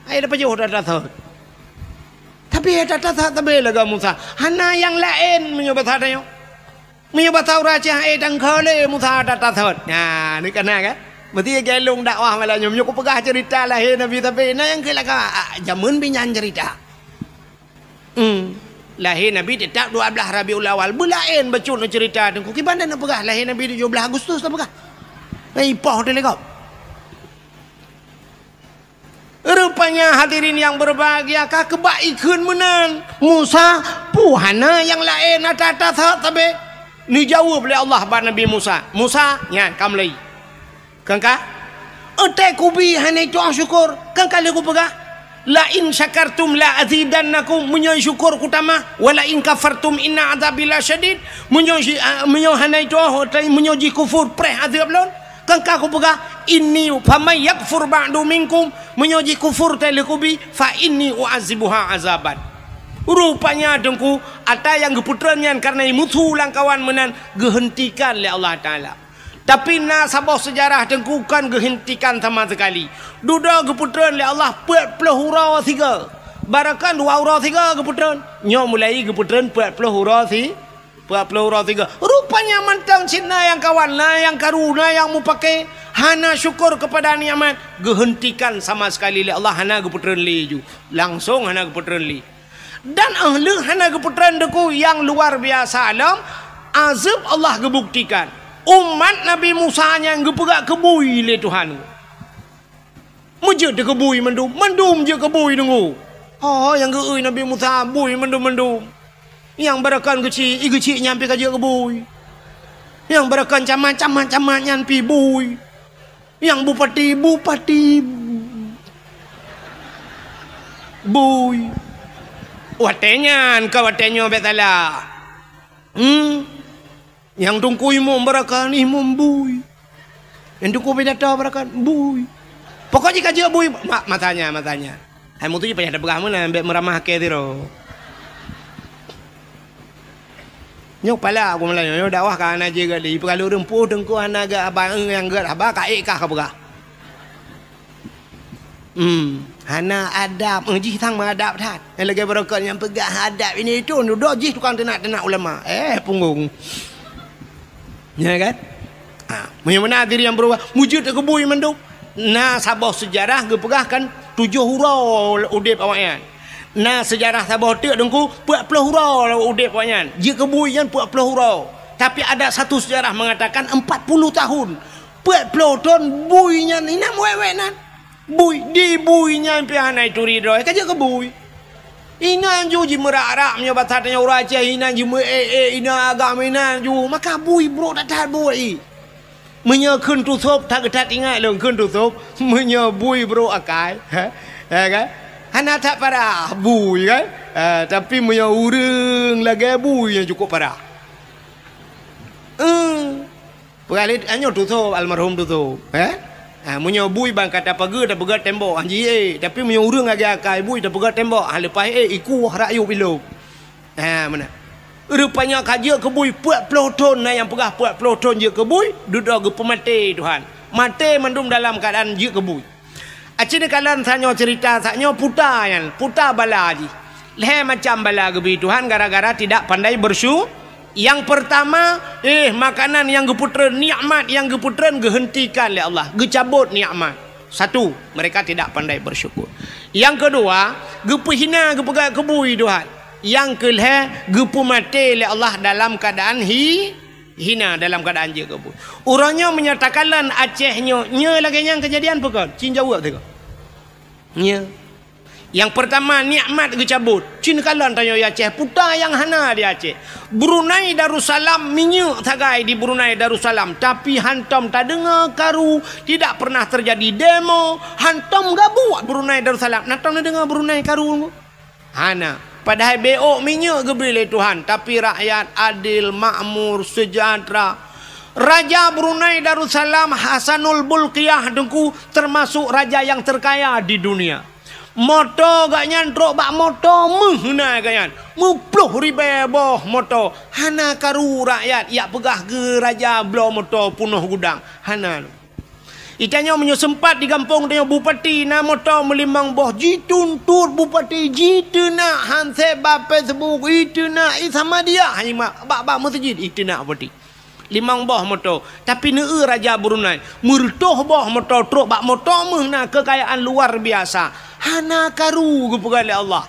Hai, dak pajoh that-that thot. Tapi that-that thot sabe lagak Musa. Hana nyang laén meunyoe basa tanyoe. Meunyoe basa ureuëng Aceh, hai, tangkho lé Musa that-that thot. Nah, ni kana kan? Meusti galong dakwah malam nyoe. Meunyoe kupeugah cerita lahé Nabi, tapi na nyang keu laka, ah, jameun binyan cerita. Hmm. Lahé Nabi teutap dua blaih Rabiul Awal. Beulaén bacut neucerita teungku. Kiban dan neupeugah lahé Nabi tujoh blaih Agustus tapeugah. Na ipoh teuh lé gob. Rupanya hadirin yang berbahagia, ka keubak ikheun meunan. Musa, peue hana nyang laén ata-ata that sabe? Neujaweueb lé Allah bak Nabi Musa, "Musa, nyan ka meulai. Kan ka? Eutai kubi hana itu'oh syukur, kan ka lheueh kupeugah, 'La in syakartum la azidannakum,' meunyoe syukur kutamah, 'wa la in kafartum inna adzabi lasyadid,' meunyoe si-, ah, meunyoe hana itu'oh, eutai meunyoe jikufur, preh azeueb lôn. Kan ka kupeugah, 'Inni faman yakfur ba'du minkum,' meunyoe jikufur tai lheueh kubi, 'fa inni u'adzibuha adzaban.'" Rupanya teungku, ata nyang geupeutreun nyan kareuna imusu lam kawan meunan geuheuntikan lé Allah Taala. Tapi na saboh seujarah teungku kon geuheuntikan sama seukali. Dudoe geupeutreun lé Allah peuet ploh uroe sigoe. Barokon dua uroe sigoe geupeutreun. Nyoe mulai geupeutreun peuet ploh uroe si-, peuet ploh uroe sigoe. Rupanya mantong cit na nyang kawan, na nyang karu, na nyang mupake, hana syukur keupada nikmat, geuheuntikan sama seukali lé Allah, hana geupeutreun lé ju. Langsong hana geupeutreun lé. Dan 'oh lheueh hana geupeutreun teungku nyang luar biasa lom, azeueb Allah geubuktikan. Umat Nabi Musa nyan geupeugah keu bui lé Tuhan. Meujeuet keu bui mandum, mandum jeuet keu bui teungku. Ho nyang geu-eu Nabi Musa bui mandum-mandum. Nyang barokon geuchik, i geuchik nyan pih ka jeuet keu bui. Nyang barokon camat, camat, camat nyan pih bui. Nyang bupati, bupati bui. Watée nyan ka watée nyoe bék salah. Hmm. Nyang teungku imum barokon, imum bui. Nyang teungku pidato barokon, bui. Pokok jih ka jeuet bui, ma-, masa nyan, masa nyan. Hai mutu jih payah tapeugah meunan, bék meuramah kée sidroe. Nyoe pala aku malam nyoe, nyoe dakwah ka hana jeuet lé. Ipeugah lôn ureuëng peue teungku hana gét haba, nyang gét haba ka ék kah ka peugah. Hmm, hana adab. Eh, jih sang meuadab that. Nyang lagée barokon nyang peugah adab ini itu, dudoe jih tukang teunak-teunak ulama. Eh, punggong. Ya kan? Ha, meunyoe meunan diri nyang beurubah, meujeuet keu bui mandum. Na saboh seujarah geupeugah kan tujoh uroe udeb awaknyan. Na seujarah saboh teuk teungku, peuet ploh uroe udeb awaknyan. Jeuet keu bui nyan peuet ploh uroe. Tapi ada satu seujarah mengatakan empat puluh tahun. Peuet ploh thon bui nyan inam wék-wék nan. Bui, di bui nyan pih hana ituri droe, ka jeuet keu bui. Inan ju jimeurak-rak meunyoe basa tanyoe ureuëng Aceh, inan jimeuék-ék, inan agam inan ju, maka bui brok that-that bui. Meunyoe kheun tusôb, that-that ingat lôn kheun tusôb, meunyoe bui brok akai, ha? Ya kan? Hana that parah bui kan? Ha, tapi meunyoe ureuëng lagée bui nyang cukup parah. Eh. Peugah lé, nyoe tusôb, almarhum tusôb, eh? Ha, meunyoe bui ban ka tapeugét, tapeugét tembok, han jih ék. Tapi meunyoe ureuëng lagée akai bui, tapeugét tembok, han leupah ék, ikueh rakyueb ilôb. Ha, meunan. Rupanya ka jeuet keu bui peuet ploh thon, na nyang peugah peuet ploh thon jeuet keu bui, dudoe geupeumaté Tuhan. Maté mandum dalam keuadaan jeuet keu bui. Aci neukalon tanyoe cerita, tanyoe puta nyan, puta bala jih. Lhée macam bala geubri Tuhan gara-gara tidak pandai bersyu-, Yang pertama, eh, makanan nyang geupeutreun, nikmat nyang geupeutreun geuhentikan lé Allah, geucabot nikmat. Satu, mereka tidak pandai bersyukur. Yang kedua, geupeuhina, geupeugah keu bui Tuhan. Yang keulhée, geupeumaté lé Allah dalam keadaan hi-, hina, dalam keadaan jeuet keu bui. Uroe nyoe meunyoe takalon Aceh nyoe, nyoe lagée nyan keujadian peue kon? Cit jaweueb sigoe. Nyoe. Nyang peurtama, nikmat geucabot. Cit kalon tanyoe di Aceh, peue nyang hana di Aceh. Brunei Darussalam, minyeuk sagai di Brunei Darussalam, tapi hantom tadeungoe karu, tidak pernah terjadi demo, hantom gabuek Brunei Darussalam. Na tom neudeungoe Brunei karu? Hana. Padahai B O minyeuk geubri lé Tuhan, tapi rakyat adil, makmur, sejahtera. Raja Brunei Darussalam, Hasanul Bolkiah Teungku, termasuk raja yang terkaya di dunia. Moto gobnyan trok bak moto meuh na gobnyan. Meuploh ribée boh moto. Hana karu rakyat jak peugah keu raja bloe moto peunoh gudang. Hana. Di tanyoe meunyoe seumpat di gampông tanyoe bupati na moto meulimong boh, jituntot bupati, jiteunak han seb bak Facebook, jiteunak di Samadiyah, hana bak, bak meuseujid jiteunak bupati. Limong boh moto. Tapi neu-eu Raja Brunei, meureutoh boh moto trok bak moto meuh na keukayaan luar biasa. Hana karu geupeugah lé Allah.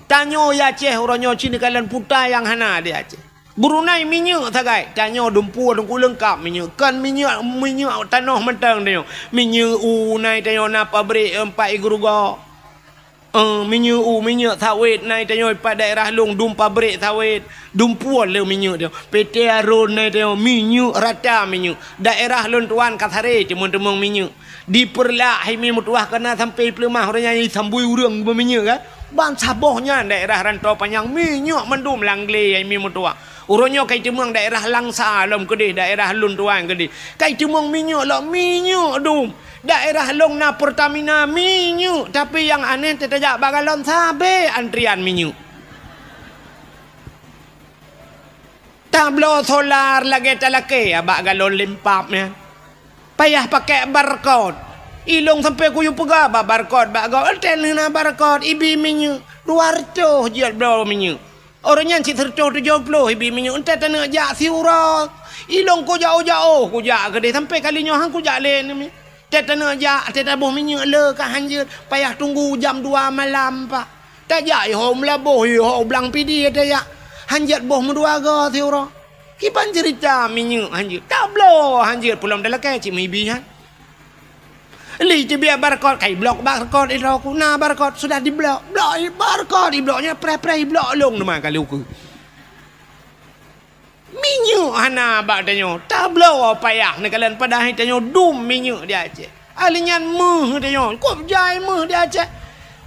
Tanyoe ya Aceh uroe nyoe cit neukalon puta nyang hana di Aceh. Brunei minyeuk sagai, tanyoe dumpeue teungku leungkap minyeuk. Kon minyeuk, minyeuk tanoh mantong tanyoe. Minyeuk u nai tanyoe na pabrik empat igu ruga. Eh, minyeuk u, minyeuk sawét nai tanyoe pat daerah lôn dum pabrik sawét, dumpeue le minyeuk tanyoe. P T Arun nai tanyoe, minyeuk rata minyeuk. Daerah lôn tuan ka saré teumon-teumon minyeuk. Di Peureulak hai mi meutuah kana sampai Peuleumah ureuëng nyan sambui ureuëng beuminyeuk kan. Ban saboh nyan daerah Rantau Panyang minyeuk mandum langglé hai mi meutuah. Uroe nyoe kai teumeung daerah Langsa lom keudeh, daerah lôn tuan keudeh. Kai teumeung minyeuk lom, minyeuk dum. Daerah lôn na Pertamina minyeuk, tapi nyang aneh teutajak bak galon sabe antrian minyeuk. Tabloe solar lagée talakée bak galon limpab nyan. Payah pakai barcode. Ilong sampai kuyue peugah bak barcode bak gob. Enten na barcode ibi minyeuk dua ratus jeuet bloe minyeuk. Ureuëng nyan cit sireutoh tujoh ploh ibi minyeuk, enten taneuk jak siuroe. Ilong kujak-ujak oh kujak keudeh sampai kali nyoe han kujak lé neumi. Enten taneuk jak, enten taboh minyeuk le ka hanjeuet, payah tunggu jam dua malam pak. Tajak iho meulaboh iho blang pidi tajak. Hanjeuet boh meudua go siuroe. Kiban cerita minyeuk hanjeuet. Tabloe hanjeuet pulom dalakée cit meuibi nyan. Li teubiet barcode, kai blok barcode idroe ku. Na barcode, sudah diblok. Blok i barcode, iblok nyan preh-preh, iblok lông teuma kali ukeue. Minyeuk hana bak tanyoe. Tabloe payah neukalon padahai tanyoe dum minyeuk di Aceh. Ahli nyan meuh tanyoe. Kop jai meuh di Aceh.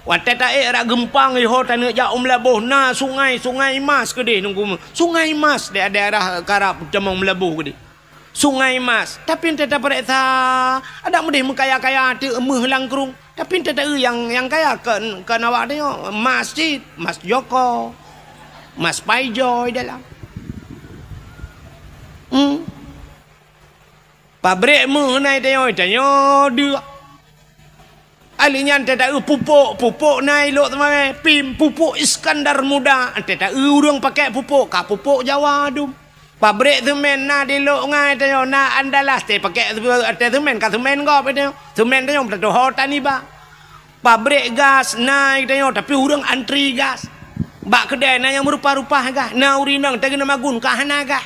Watée taék rak geumpang iho taneuk jak u Meulaboh na sungai, Sungai Mas keudeh nunggu meuh. Sungai Mas di daerah karab tamong Meulaboh keudeh. Sungai Mas. Tapi ente tapareksa, adak meudeh meukaya-kaya teuk meuh langkrueng. Tapi ente taeu nyang, nyang kaya kon, kon awak tanyoe, mas cit, mas Joko, mas Paijoy dalam. Hmm. Pabrik meuh nai tanyoe, tanyoe deuk. Ali nyan teuta eu pupuk, pupuk na ilok teumamé, pim, pupuk Iskandar Muda. Teuta eu ureuëng pakai pupuk, ka pupuk Jawa dum. Pabrik semen na di Lok Ngai tanyoe, na Andalas, teupakai ateueh semen, ka semen gob tanyoe. Semen tanyoe teutuho taniba. Pabrik gas na tanyoe, tapi ureuëng antri gas. Bak keudè na nyang meurupa-rupa gas, na ureuëng inong teugeuna magun ka hana gas.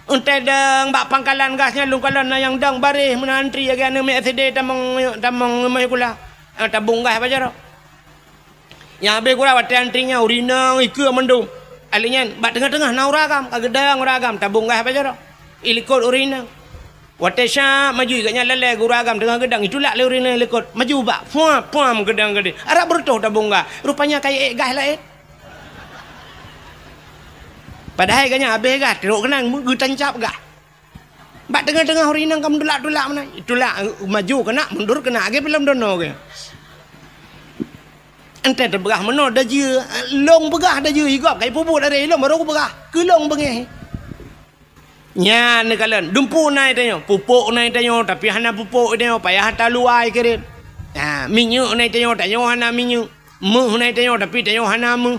Eunteuk dong bak pangkalan gas nyan lôn kalon na nyang dong baréh meunan antri lagée aneuk miet S D tamong, tamong meuhai sikula. Eh, tabong gas bak jaroe. Nyang habéh gura watée antri nyan ureuëng inong ikeue mandum. Ali nyan bak teungoh-teungoh na ureuëng agam, ka geudong ureuëng agam tabong gas bak jaroe. Ilikot ureuëng inong. Watée syak maju gobnyan lalée gura agam teungoh geudong itulak lé ureuëng inong ilikot. Maju bak, puam, puam geudong geude. Arab beureutoh tabong gas. Rupanya ka iék gas laén. Padahai gobnyan habéh gah, trok keunan geutancab gah. Bak teungoh-teungoh ureuëng inong ka meutulak-tulak meunan. Tulak, maju keunak, mundur keunak, lagée filem dono geuh. Eunteuk teupeugah meunoe dajeue, lông peugah dajeue, igob ka ipubuet aré ilông barô kupeugah, keu lông beungéh. Nyan neukalon, dumpeue na tanyoe, pupuk na tanyoe, tapi hana pupuk tanyoe, payah taluwa kirém. Ha, minyeuk na tanyoe, tanyoe hana minyeuk. Meuh na tanyoe, tapi tanyoe hana meuh.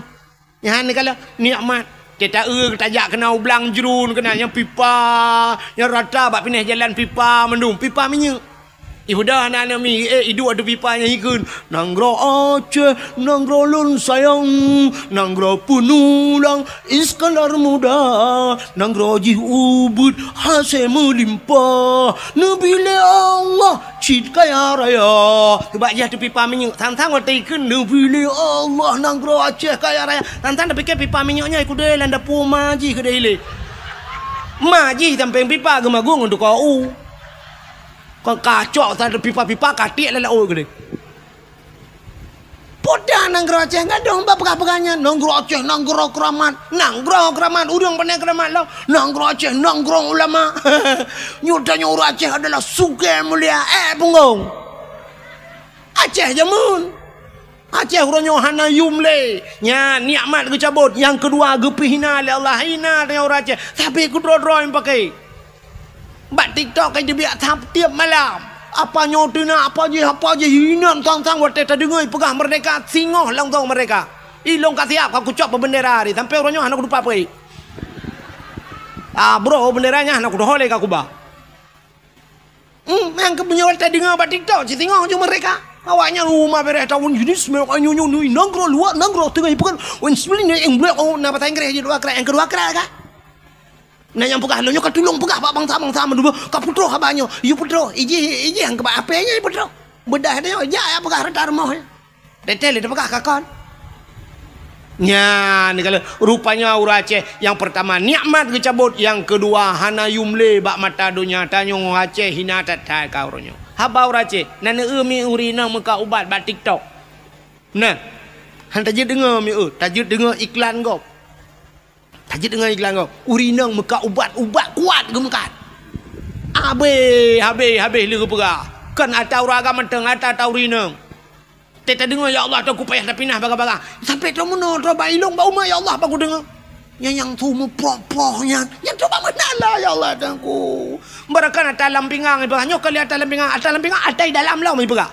Nyan neukalon nikmat. Teuta eu tajak keunan u blang jruen keunan nyang pipa, nyang rata bak pinéh jalan pipa mandum, pipa minyeuk. Ibuda na aneuk mi, eh, iduek ateueh pipa nyang ikheun, "Nanggroe Aceh, nanggroe lôn sayang, nanggroe peunulang Iskandar Muda, nanggroe jih ubit hasé meulimpah, neubri lé Allah cit kaya raya." Teubak jih ateueh pipa minyeuk, sang-sang watée ikheun, "Neubri lé Allah nanggroe Aceh kaya raya." Sang-sang tapike pipa minyeuk nyan ikudée lam dapue ma jih keudeh ilée. Ma jih sampéng pipa geumagung untuk kau. Kon kacok sa pipa-pipa ka tiek lam laôt keudeh. Peue nanggroe Aceh gadôh bak peugah-peugah nyan, nanggroe Aceh nanggroe keuramat, nanggroe keuramat, ureuëng pane keuramat lom, nanggroe Aceh nanggroe ulama. Nyoe tanyoe ureuëng Aceh adalah sugée mulia, eh punggong. Aceh jameun. Aceh uroe nyoe hana yum lé. Nyan nikmat geucabot, nyang keudua geupeuhina lé Allah. Hina tanyoe ureuëng Aceh. Tapi keudroe-droe nyang paké. Bak TikTok ka jibiak sab tiep malam. Apa nyoe teunak, apa jih, apa jih, inan sang-sang watée tadeungoe peugah merdeka, singoh langsong merdeka. Ilong ka siap, ka kucok peubeundera hari, sampai uroe nyoe hana kutupat peue. Ah, bro, bendera nyan hana kudoh lé ka kuba. Hmm, nyang keu meunyoe tadeungoe bak TikTok, cit singoh ju meureka. Awaknyan uma bereh tahun jenis, nanggroe luwa, nanggroe teungoh ipeugah, wan seubelin nyang blok, oh, na bahasa Inggréh jih dua krat, nyang keudua krat ka. Na nyang peugah, lôn nyoe ka tulông peugah bak bansa-bansa meudua, ka peutroh haba nyoe, yue peutroh, ijih, ijih nyang keubah apé nyan peutroh. Beudah nyoe, jak ya peugah reuta rumoh nyan. Teuntèe lé teupeugah ka kon. Nyan, kalau rupanya ureueng Aceh nyang peurtama nikmat geucabot, nyang keudua hana yum lé bak mata donya. Tanyoe Aceh hina that-that ka uroe nyoe. Haba ureueng Aceh, na neu-eu mi ureueng inong meuka ubat bak TikTok. Nah, han tajeuet deungoe mi eu, tajeuet deungoe iklan gob. Tajeuet deungon iklan gob, ureueng inong meukat ubat, ubat kuat geumeukat. Habéh, habéh, habéh lé geupeugah. Kon ata ureueng agam mantong, ata-ata ureueng inong. Teuka tadeungoe, "Ya Allah, Teungku payah tapinah bagah-bagah." Sampoe troh meunoe, troh bak ilong, bak umat, "Ya Allah, bak kudeungoe." Nyan nyang su meuproh-proh nyan, nyan troh bak meunan lah, "Ya Allah, Teungku." Barangkapeue ata lam pingang ipeugah, nyoe kali ata lam pingang, ata lam pingang, ata i dalam lom ipeugah.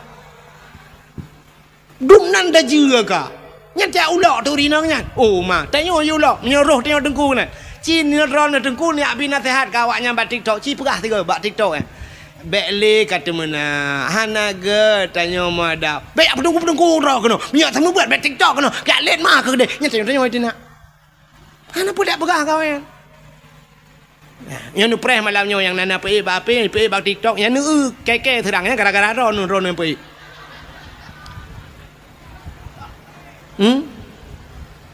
Dum nan dajeue ka. Nyan tiep ulok turi inong nyan. Oh, ma, tanyoe yue ulok. Meunyoe roh tanyoe teungku nyan. Ci neutrol na teungku, neujak bi naseuhat keu awaknyan bak TikTok. Ci peugah sigoe bak TikTok, eh. Bèk lé ka teumeunak. Hana gèt tanyoe meuadab. Bèk peudengku-peudengku droe keunoe. Meunyoe seumeubeuet bèk TikTok keunoe. Keu lét ma keu keudeh. Nyan tanyoe, tanyoe teunak. Hana peue dak peugah kawén. Nyan neupreh malam nyoe nyang na, na peuék bak H P, peuék bak TikTok, nyan neu-eu kèe-kèe seurang nyan gara-gara droeneuh, droeneuh peuék. Hmm?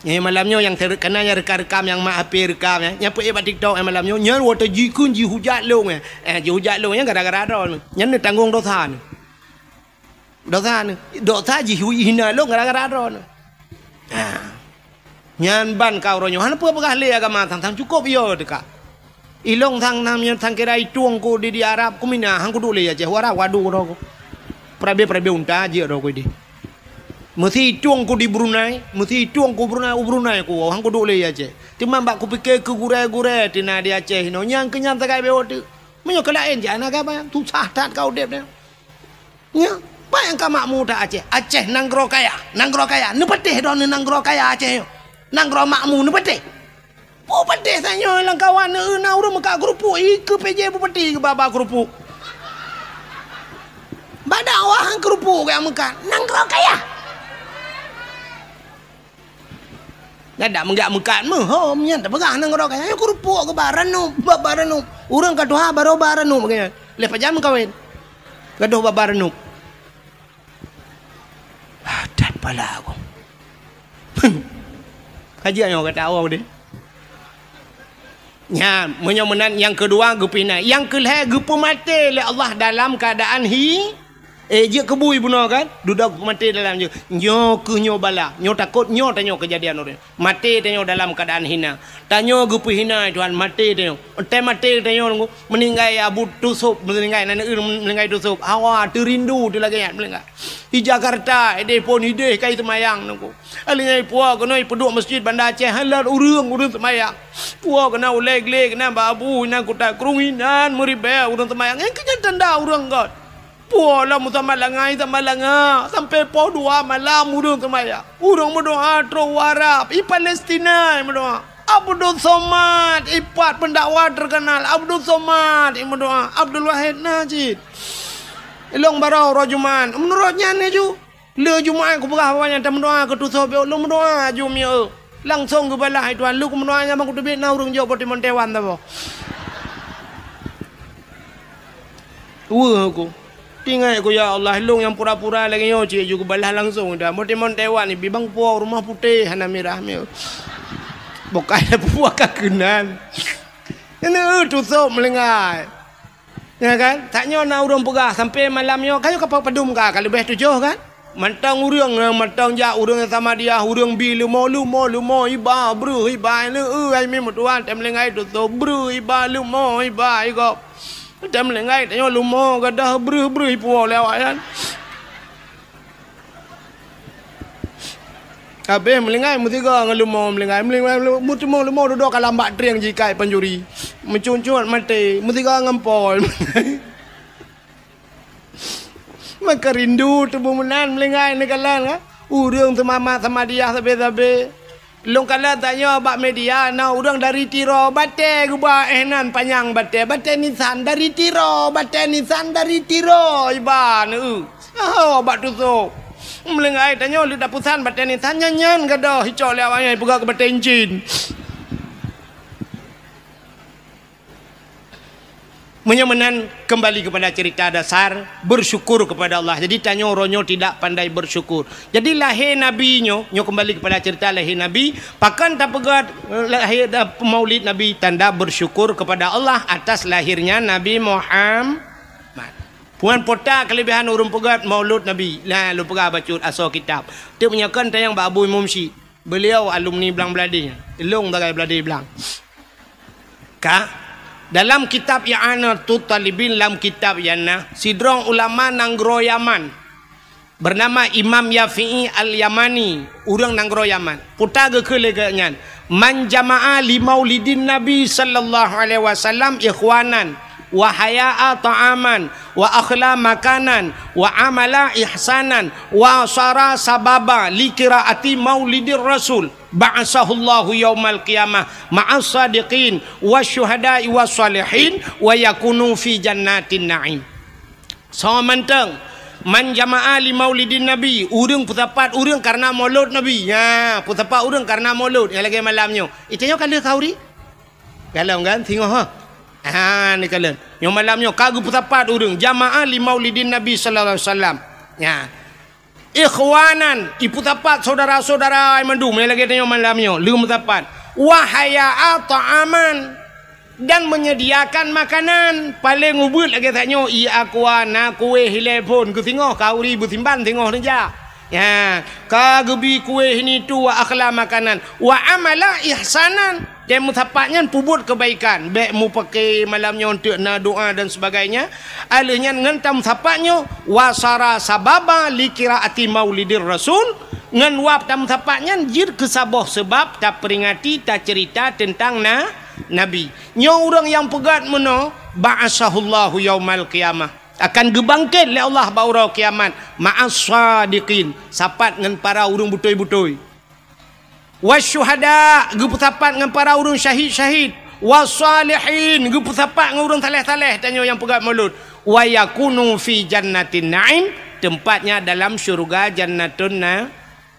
Nyan malam nyoe nyang ter-, kana nyang rekam-rekam nyang mak H P rekam nyan, nyang peuék bak TikTok nyan malam nyoe, nyan watèe jikheun jihujat lôn nyan. Eh, jihujat lôn nyan gara-gara droeneuh. Nyan neutanggong dosa neuh. Dosa neuh, dosa jih hina lôn gara-gara droeneuh. Ha. Nyan ban ka uroe nyoe hana peue peugah lé agama sang-sang cukôp yo teuka. Ilong sang nam nyan sang kira itueng ku di, di Arab ku mina hang kuduek lé Aceh, u Arab wadu droe ku. Perabe-perabe unta jeuet droe ku di. Meusi itueng ku di Brunei, meusi itueng ku Brunei, u Brunei ku hang kuduek lé Aceh. Teuma bak kupike keu gurèe-gurèe teuh na di Aceh inoe nyang keu nyan sagai bewok teuk. Meunyoe keu laén jih hana gaba, susah that ka udép nyoe. Nyoe, peue nyang ka makmu that Aceh? Aceh nanggroe kaya, nanggroe kaya. Neupatéh droeneuh nanggroe kaya Aceh nyoe. Nanggroe makmu neupatéh. Peue patéh tanyoe lam kawan neu-eu na ureueng meukat keurupuk, ikeue P J Bupati geuba-ba keurupuk. Bak dakwah keurupuk geuh meukat. Nanggroe kaya. Nyan dak meugak meukat meuhom nyan tapeugah nanggroe kaya. Nyoe keurupuk geuba ranup, ba-ba ranup. Ureueng ka tuha barô ba ranup geuh nyan. Lheuh pajan meukawen. Gadoh ba-ba ranup. Ah, that pala aku. Haji nyoe kata awak deh. Nyan, meunyoe meunan nyang keudua geupinah. Nyang keulhèe geupeumaté lé Allah dalam keuadaan hi Eh, jeuet keu bui bunoe kan? Dudoe maté dalam jeuet. Nyoe keuh nyoe bala. Nyoe takot, nyoe tanyoe keujadian uroe nyoe. Maté tanyoe dalam keuadaan hina. Tanyoe geupeuhina, Tuhan, maté tanyoe. Watèe maté tanyoe, meuninggai Abu Tusub, meuninggai, na neu-eu meuninggai Tusub. Hawa, teurindu teuh lagèe nyan meuninggai. Di Jakarta, ideh phôn ideh kai seumayang nungku. Alèh nyan ipuwoe keunoe ipeuduek meuseujid Banda Aceh, hana ureueng, ureueng seumayang. Puwoe keunoe ulèe glé keunoe bak abu inan kuta krueng inan meuribèe ureueng seumayang. Nyang keu nyan tanda ureueng göt. Puwoe lom meusamat langai, samat langa, sampoe poh dua malam ureueng seumayang. Ureueng meudoa trok u Arab, i Palestina meudoa. Abdul Somad, ipat pendakwah terkenal. Abdul Somad, meudoa. Abdul Wahid na cit. Ilong barô uroe Jumat. Meunurot nyan laju. Lheuh Jumat kupeugah awaknyan tameudoa keu Tusub, lôn meudoa aju mieu. Langsong geubalah, "Hai Tuhan, lôn meudoa nyan ban kuteubiet na ureueng jok boh timon Taiwan saboh." Weueh ku. Tinggai ku, "Ya Allah, lôn nyang pura-pura lagèe nyoe cit ju geubalah langsong dah. Boh timon Taiwan ibi bang puwoe rumoh putéh hana mirah mieu." Bukai puwoe ka keunan. Nyan Tusub meulinggai. Ya kan? Tanyoe na ureueng peugah sampoe malam nyoe, ka nyoe ka padum ka, ka leubeh tujoh kan? Mantong ureueng, mantong jak ureueng Samadiyah, ureueng bi leumo, leumo, leumo, iba, breuh, iba, leu, ai mi meutuah, tem linggai tutoe, breuh, iba, leumo, iba, igop. Tem linggai tanyoe leumo, gadoh, breuh, breuh, ipuwoe lé awaknyan. Habéh meulinggai meusigoe ngon leumo meulinggai, meulinggai, meulinggai, meuteumé leumo dudoe ka lam bak trieng jikai pancuri. Meucuncut maté, meusigoe ngon pol. Maka rindu teubeuh meunan meulinggai neukalon ka. Ureueng seumamat Samadiyah sabe-sabe. Lôn kalon tanyoe bak media, na ureuëng dari Tiro, batée geuba, eh, nan panyang batée, batée Nissan dari Tiro, batée Nissan dari Tiro, iban, eu. Oh, bak tusoe. Meuleueng ai tanyoe leuet tapusan batée Nissan nyan, nyan gadôh icok lé awaknyan peugah keu batée incin. Meunyoe meunan, kembali kepada cerita dasar, bersyukur kepada Allah. Jadi, tanyoe uroe nyoe tidak pandai bersyukur. Jadi, lahé Nabi nyoe, nyoe kembali kepada cerita lahé Nabi, pakon tapeugét, eh, lahé, eh, maulid Nabi, tanda bersyukur kepada Allah atas lahirnya Nabi Muhammad. Puan pota kelebihan ureuëng peugét maulud Nabi. Nah, lôn peugah bacut asoe kitab. Teuk meunyoe kon tanyong bak Abu Imum Syik. Beliau alumni Blang Bladé. Lôn sagai Bladé Blang. Ka, dalam kitab I'anatut Talibin, lam kitab nyan na, sidroe ulama nanggroe Yaman, bernama Imam Yafi'i Al-Yamani, ureuëng nanggroe Yaman. Peugah geukheun lé geuh nyan, "Man jama'a li maulidin Nabi sallallahu alaihi wasallam ikhwanan, wa haya'a ta'aman, wa akhla makanan, wa amala ihsanan, wa sara sababa li qiraati maulidir Rasul." Ba'atsahullahu yaumal qiyamah ma'as sadiqin wasyuhada'i wassalihin wa yakunu fi jannatin na'im. Soe mantong, man jama'a li maulidin Nabi, ureuëng peusapat ureuëng karena maulud Nabi. Ya, peusapat ureuëng karena maulud. Nyang lagée malam nyoe. Itu nyoe ka lheueh khauri? Galom kan? Singoh ha. Ha, ni kalon. Nyoe malam nyoe ka geupeusapat ureuëng jama'a li maulidin Nabi sallallahu alaihi wasallam. Ya. Ikhwanan, ipeusapat saudara-saudara mandum, nyang lagée tanyoe malam nyoe, leuem sapat. Wa haya'a ta'aman, dan menyediakan makanan, paleng ubeuet lagée tanyoe, i akwa, na kueh, ilée phon, keu singoh, khauri beusimban singoh neujak. Ya, ka geubi kueh ini tu wa akhla makanan, wa amala ihsanan. Tém meusapat nyan peubuet keubaikan, bék mupake malam nyoe teuk na doa dan sebagainya. Aleuh nyan ngon tameusapat nyoe, wasara sababa li qiraati maulidir rasul, ngon wab tameusapat nyan jeuet keu saboh seubab taperingati, taceurita teuntang na, Nabi. Nyoe ureuëng nyang peugét meunoe, ba'atsahullahu yaumal qiyamah, akan geubangket lé Allah bak uroe kiamat, ma'as sadiqin, sapat ngon para ureuëng beutôi-beutôi. Wasyuhada, geupeusapat ngon para ureuëng syahid-syahid. Wasalihin, geupeusapat ngon ureuëng saleh-saleh, tanyoe nyang peugét maulud. Wa yakunu fi jannatin na'im, tempatnya dalam syurga jannatun na-,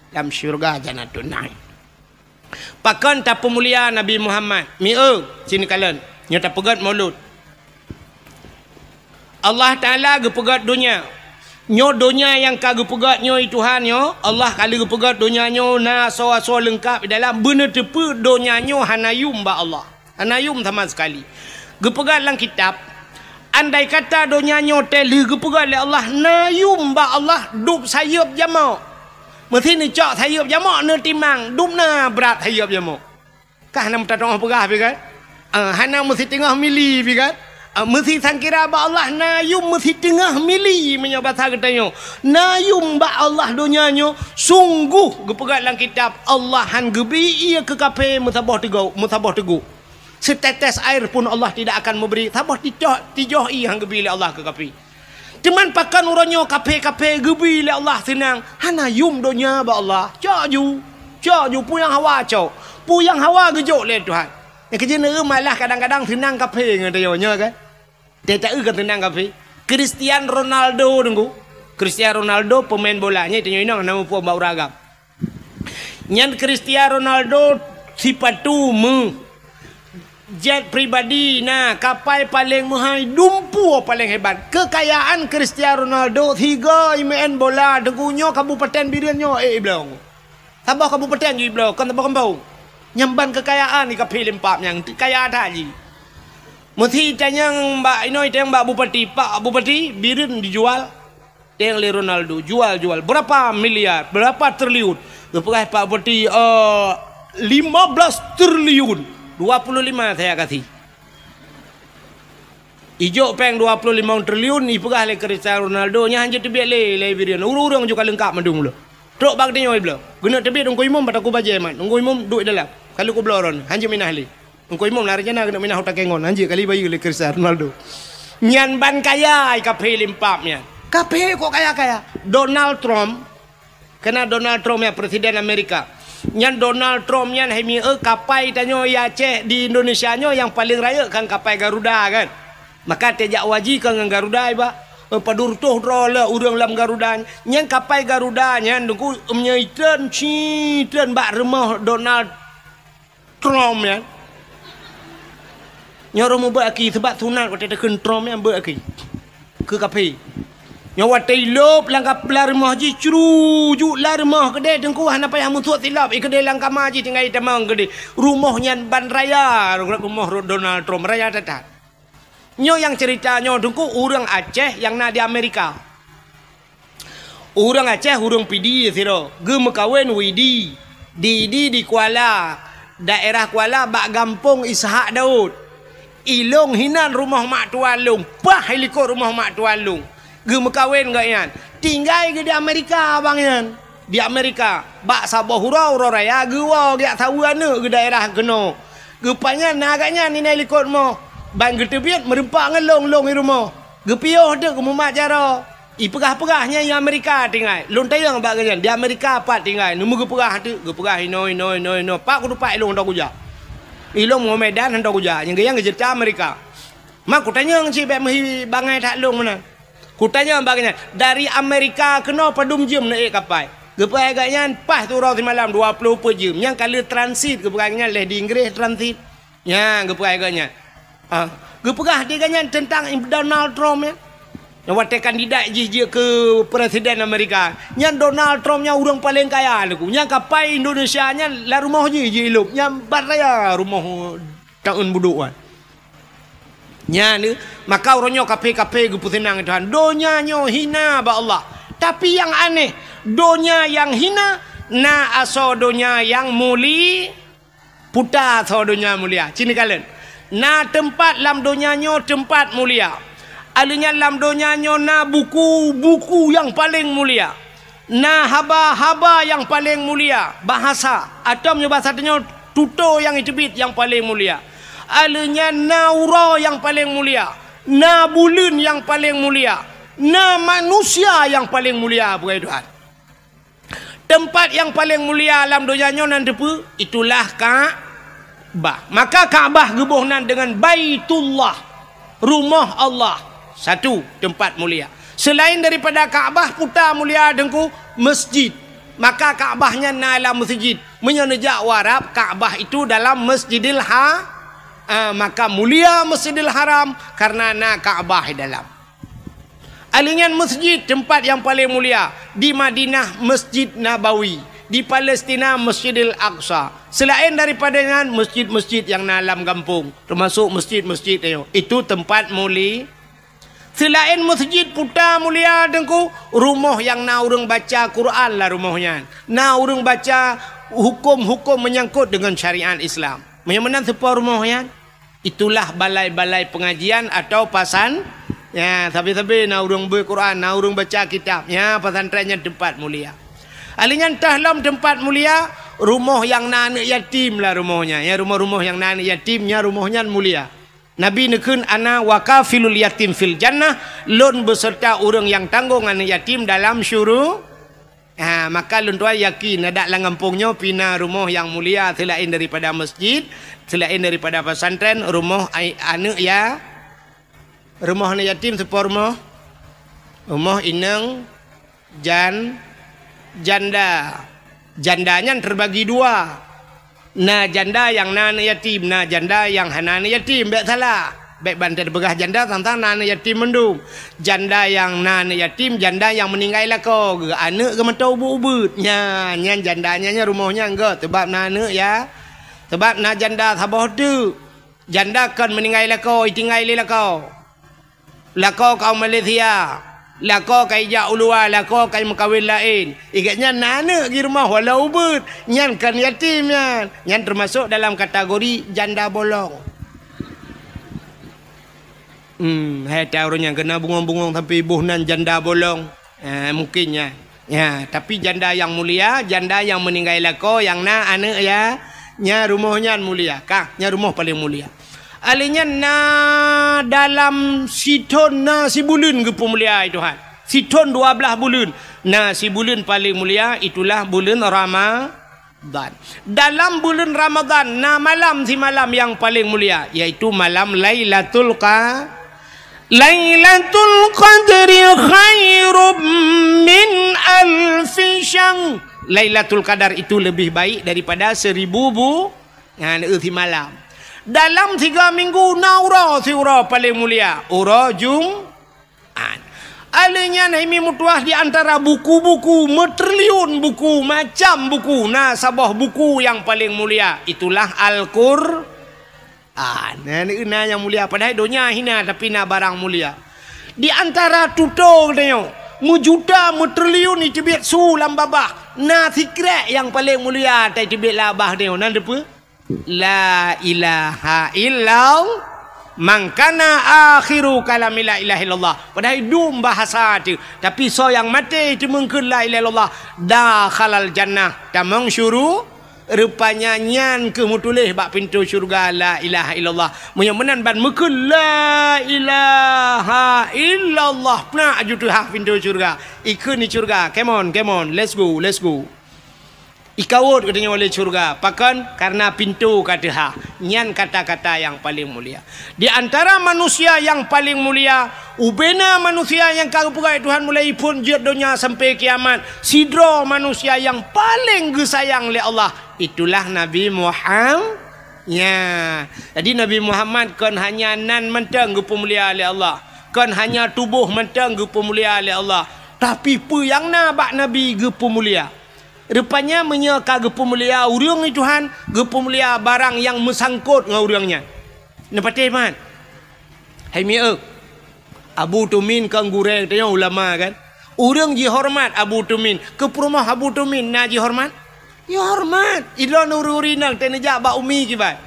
dalam syurga jannatun na'im. Pakon tapeumulia Nabi Muhammad? Mieu, sini kalon. Nyoe tapeugét maulud. Allah Taala geupeugét donya. Nyoe donya nyang ka geupeugét nyoe, Tuhan nyoe, Allah ka lheueh geupeugét donya nyoe na asoe-asoe leungkap di dalam, beuneuteupeu donya nyoe hana yum bak Allah. Hana yum sama sekali. Geupeugét lam kitab, andai kata donya nyoe teuh lheueh geupeugét lé Allah, na yum bak Allah dub sayeuep jamok. Meusi neucok sayeuep jamok neutimang, dub na brat sayeuep jamok. Kah na meutatong peugah pi kan? Ah, hana meusiteungoh mili pi kan? Ah, meusi sangkira bak Allah na yum meusiteungoh mili meunyoe basa geutanyoe. Na yum bak Allah donya nyoe, sungguh geupeugah lam kitab, Allah han geubi ié keu kafé meusaboh teugok, meusaboh teugok. Setetes air pun Allah tidak akan memberi, saboh tijoh, tijoh ié han geubi lé Allah keu kafé. Teuma pakon uroe nyoe kafé-kafé geubi lé Allah seunang, hana yum donya bak Allah. Cok ju, cok ju, peue nyang hawa cok. Peue nyang hawa geujok lé Tuhan. Nyang keujeuet neueu malah kadang-kadang seunang kafé ngon tanyoe nyoe kan. Teuh taeu kan seunang kafé. Cristiano Ronaldo deungoe. Cristiano Ronaldo pemain bola, nyan tanyoe inong hana muphom bak ureueng agam. Nyan Cristiano Ronaldo sipatu meu, jet pribadi na, kapai paleng meuhai, dumpeue paleng hebat. Keukayaan Cristiano Ronaldo, sigoe imeu'en bola, deungoe nyoe kabupaten Bireuen nyoe, eh, ibloe. Saboh kabupaten ju ibloe, kon saboh gampông. Nyan ban keukayaan di kafé lempap nyang kaya that jih. Meusi tanyong bak inoe, tanyong bak bupati, "Pak Bupati, Bireuen dijual." Teng lé Ronaldo, jual-jual. Berapa miliar? Berapa triliun? Geupeugah Pak Bupati, eh, lima belas triliun. Dua puluh lima saya kasih. Ijok péng dua puluh lima triliun, ipeugah lé Cristiano Ronaldo, nyan hanjeuet teubiet lé, lé Bireuen. Ureueng-ureueng ju ka leungkap mandum lom. Trok bak geutanyoe ibloe. Geuneuk teubiet Teungku Imum bak takue bajée mat. Teungku Imum duek dalam. Ka lheueh kubloe droeneuh. Hanjeuet minah lé. Teungku Imum na rencana keuneuk minah u Takengon, hanjeuet kali bayeue lé Cristiano Ronaldo. Nyan ban kaya i kafé lempap nyan. Kafé kok kaya-kaya. Donald Trump, kena Donald Trump ya, Presiden Amerika. Nyan Donald Trump nyan hai mieu kapai tanyoe di Aceh, di Indonesia nyoe nyang paleng rayeuk kan kapai Garuda kan. Maka teuh jak haji kan ngon Garuda iba. Eh, padum reutôh droe le ureuëng lam Garuda. Nyan kapai Garuda nyan Teungku meunyoe itreun, ci treun bak rumoh Donald Trump nyan. Nyoe ureuëng mubuet aki, seubab sunat watée takheun Trump nyan buet aki. Keu kaphé. Nyoe watée ilop lam kap-, lam rumoh jih, crujuk lam rumoh keudeh Teungku, hana payah musuek silop, i keudeh lam kama jih tinggai tamong keudeh. Rumoh nyan ban raya, rumoh Donald Trump, raya that-that. Nyoe nyang cerita nyoe Teungku, ureuëng Aceh nyang na di Amerika. Ureuëng Aceh, ureuëng Pidie sidroe, geumeukawen Widi, di, di, di Kuala, daerah Kuala bak gampông Ishak Daud. Ilong hinan rumoh mak tuan lôn, paih likot rumoh mak tuan lôn. Geumeukawen gobnyan. Tinggai geuh di Amerika abang nyan. Di Amerika, bak saboh uroe, uroe raya geuwoe geujak saweue aneuëk geuh daerah keunoe. Geupaih nyan na gobnyan inai likot rumoh. Ban geuteubiet meureumpok ngon lôn, lôn i rumoh. Geupiôh teuk geumumat jaroe. Ipeugah-peugah nyan i Amerika tinggai. Lôn tanyong bak gobnyan, di Amerika pat tinggai. Neumeu geupeugah teuk, geupeugah inoe, inoe, inoe, inoe. Pat kutupat ilong hana kujak. Ilong ngon Medan hana kujak. Nyang geuyan geuceurita Amerika. Ma kutanyong cit bék meuhi bangai that lôn meunan. Kutanyong bak gobnyan, dari Amerika keunoe padum jeuem neuék kapai? Geupeugah gobnyan paih siuroe simalam dua ploh peuet jeuem. Nyang ka lheueh transit geupeugah gobnyan lheueh di Inggréh transit. Nyan geupeugah gobnyan. Ah, geupeugah di gobnyan teuntang Donald Trump nyan. Nyang watée kandidat jih jeuet keu presiden Amerika. Nyan Donald Trump nyan ureuëng paleng kaya Teungku. Nyan kapai Indonesia nyan lam rumoh jih jilop. Nyan ban raya rumoh taun budok nyan. Nyan, maka uroe nyoe kaphé-kaphé geupeuseunang Tuhan. Donya nyoe hina bak Allah. Tapi nyang aneh, donya nyang hina na asoe donya nyang muli-, puta asoe donya mulia. Ci neukalon. Na teumpat lam donya nyoe teumpat mulia. Alheuh nyan lam donya nyoe na buku-buku nyang paleng mulia. Na haba-haba nyang paleng mulia, bahasa, atau meunyoe bahasa tanyoe tutoe nyang iteubiet nyang paleng mulia. Alheuh nyan na uroe nyang paleng mulia, na buleuen nyang paleng mulia, na manusia nyang paleng mulia, peugah Tuhan. Teumpat nyang paleng mulia lam donya nyoe nan teupeue? Itulah Ka-, Ka'bah. Maka Ka'bah geuboh nan deungon Baitullah, rumoh Allah. Satu, teumpat mulia. Seulaén daripada Ka'bah, puta mulia Teungku, masjid. Maka Ka'bah nyan na lam masjid. Meunyoe neujak u Arab, Ka'bah itu dalam Masjidil Ha-, ah, maka mulia Masjidil Haram karena na Ka'bah di dalam. Alheuh nyan masjid, teumpat nyang paleng mulia, di Madinah Masjid Nabawi, di Palestina Masjidil Aqsa. Seulaén daripada nyan, masjid-masjid nyang na lam gampông, teumasok masjid-masjid nyoe, itu teumpat muli-, seulaén masjid puta mulia Teungku, rumoh nyang na ureuëng baca Quran lam rumoh nyan, na ureuëng baca huköm-huköm meunyangkot deungon syariat Islam. Meunyoe meunan seupôt rumoh nyan, itulah balai-balai pengajian atau pasan-, ya, sabe-sabe na ureuëng beuet Quran, na ureuëng baca kitab. Ya, pesantren nyan teumpat mulia. Alheuh nyan teuh lom teumpat mulia, rumoh nyang na aneuëk yatim lam rumoh nyan. Ya, rumoh-rumoh nyang na aneuëk yatim, nyan rumoh nyan mulia. Nabi neukheun, "Ana wa kafilul yatim fil jannah," lôn beuseurta ureuëng nyang tanggong aneuëk yatim dalam syuru-, Ha, maka lôn tuan yakin, adak lam gampông nyoe pih na rumoh nyang mulia seulaén daripada masjid, seulaén daripada pesantren, rumoh ai-, aneuëk ya-, rumoh aneuëk yatim seupôt rumoh, rumoh inong jan-, janda. Janda nyan teubagi dua. Na janda nyang na aneuëk yatim, na janda nyang hana aneuëk yatim, bék salah. Bék ban tapeugah janda sang-sang na aneuëk yatim mandum. Janda nyang na aneuëk yatim, janda nyang meuninggai lakoe geuh, aneuëk geuh mantong ubeuet-ubeuet. Nyan, nyan janda nyan, nyan rumoh nyan geuh, sabab na aneuëk ya. Sabab na janda saboh teuk. Janda kon meuninggai lakoe, itinggai lé lakoe. Lakoe ka u Malaysia, lakoe ka ijak u luwa, lakoe ka imeukawen laén. Igak nyan na aneuëk di rumoh walau ubeuet, nyan kon yatim nyan. Nyan teumasok dalam kategori janda bolong. Hmm, hai ta ureuëng nyang keuneuk bungong-bungong sampoe iboh nan janda bolong. Eh, mungkin nyan. Ya, tapi janda nyang mulia, janda nyang meuninggai lakoe nyang na aneuëk ya, nyan rumoh nyan mulia. Kah, nyan rumoh paleng mulia. Alheuh nyan na dalam sithon na sibuleuen geupeumulia, hai Tuhan. Sithon dua blaih buleuen. Na sibuleuen paleng mulia, itulah buleuen Rama-, Ramadan. Dalam buleuen Ramadan na malam simalam nyang paleng mulia, yaitu malam Lailatul Qa-, Lailatul Qadri khairum min alfi syahr. Lailatul Qadar itu lebih baik daripada seribu bu-, nyan, eh, simalam. Dalam tiga minggu na uroe siuroe paleng mulia, uroe Jum-, An. Alèh nyan hai mi meutuah di antara buku-buku, meutriliun buku, macam buku, na saboh buku nyang paleng mulia, itulah Al-Qur'an. Nah, na nyang mulia, padahai donya hina, tapi na barang mulia. Di antara tutoe geutanyoe, meujuta, meutriliun iteubiet su lam babah, na sikrek nyang paleng mulia, tai teubiet lam babah tanyoe, na dipeue? La ilaha illallah. Man kana akhiru kalami la ilaha illallah. Padahai dum bahasa tu. Tapi soe nyang maté teumeung kheun la ilaha illallah, dakhalal jannah, tamong syuru-, rupanya nyan keuh meutuléh bak pintoe syeuruga la ilaha illallah. Meunyoe meunan ban meukheun la ilaha illallah, peunak aju teuhah pintoe syeuruga. Ikheun di syeuruga, come on, come on, let's go, let's go. Ikawot geutanyoe lé syeuruga. Pakon? Kareuna pintoe ka teuhah. Nyan kata-kata nyang paleng mulia. Di antara manusia nyang paleng mulia, ubena manusia nyang ka geupeugah Tuhan mulai phon jeuet donya sampai kiamat, sidroe manusia nyang paleng geusayang lé Allah, itulah Nabi Muham-, nya. Jadi, Nabi Muhammad kon hanya nan mantong geupeumulia lé Allah, kon hanya tuboh mantong geupeumulia lé Allah, tapi peue nyang na bak Nabi geupeumulia. Rupanya meunyoe ka geupeumulia ureuëng di Tuhan, geupeumulia barang nyang meusangkot ngon ureuëng nyan. Neupatéh man? Hai mieu, Abu Tumin kan gurée tanyoe ulama kan? Ureuëng jihoreumat Abu Tumin, keu peurumoh Abu Tumin na jihoreumat? Jihoreumat. Ilôn ureuëng-ureuëng inong teuneujak bak umi kiban.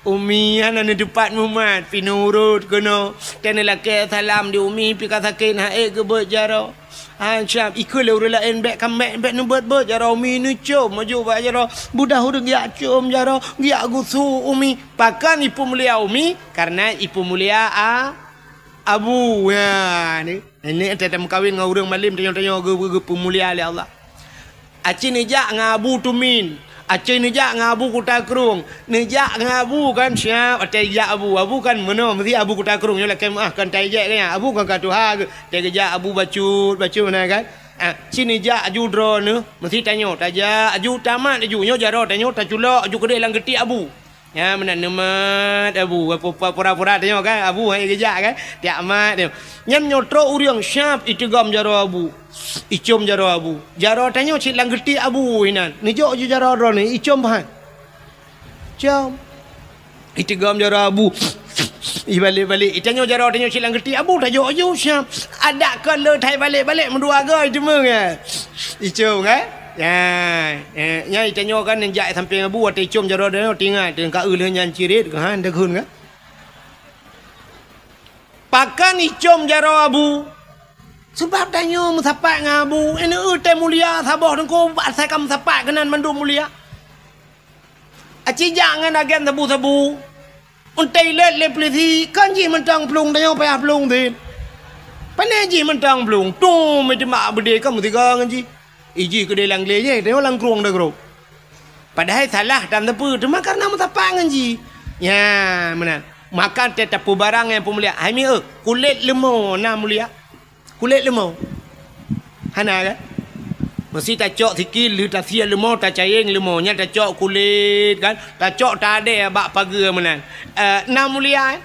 Umi hana neuteupat mumat, pi neurot keunoe. Teuneulakée salam di umi, pi ka sakét ha'ék geubeuet jaroe. An siab ikeu lé ureuëng laén bék ka bék, bék neubeuet-beuet jaroe umi neucom maju bak jaroe. Budah ureuëng geujak com jaroe, geujak gusue umi. Pakon ipeumulia umi? Kareuna ipeumulia a-, abu. Ya, ni. Nenek teuh meukawen ngon ureuëng malem tanyoe-tanyoe geu-, geu-, geupeumulia lé Allah. Aci neujak ngon Abu Tumin, aci neujak ngon Abu Kuta Krueng, neujak ngon Abu kan siab, watée jak Abu, Abu kan meunoe meusi Abu Kuta Krueng nyoe lakée meuah kan tai jek kan, Abu kan ka tuha geuh, watée geujak Abu bacut, bacut meunan kan. Ah, ci neujak aju droeneuh, meusi tanyoe, tajak aju tamat aju, nyoe jaroe tanyoe taculok aju keudeh lam geuti Abu. Nyan meunan neumat Abu, pura-pura tanyoe kan, Abu hai geujak kan, tiak mat tanyoe. Nyan nyoe trok ureuëng siab iteugom jaroe Abu, icom jaroe Abu. Jaroe tanyoe cit lam geuti Abu inan. Neujok ju jaroe droeneuh, icom pahan. Com. Iteugom jaroe Abu. Ibalek-balek, itanyoe jaroe tanyoe cit lam geuti Abu, tajok ju siab. Adak kon le thai balek-balek meudua goe iteumeueng ya. Icom kan? Ya, eh, nyan itanyoe kan neujak sampéng Abu watée icom jaroe droeneuh tingat, teungka eu lheueh nyan cirit, ha, deughun kan? Pakon icom jaroe Abu? Sabab tanyoe meusapat ngon Abu, ineuk teuh mulia saboh teungku, asai ka meusapat keunan mandum mulia. Aci jak ngon agen sabu-sabu. Untée ilét lé peulisi, kon jih mantong plueng, tanyoe payah plueng sit. Pane jih mantong plueng, tum, iteumak beudé ka meusigoe ngon jih. Ijih keudeh lam glé jih, tanyoe lam krueng dagrob. Padahai salah tan teupeu, teuma kareuna meusapat ngon jih. Nyan, meunan. Maka teuh tapeubarang nyang peumulia. Hai mieu, kulét leumo na mulia? Kulét leumo? Hana kan? Meusi tacok sikil, lheueh tasie leumo, tacayeng leumo, nyan tacok kulét kan? Tacok tadé bak pageue meunan. Eh, na mulia, eh?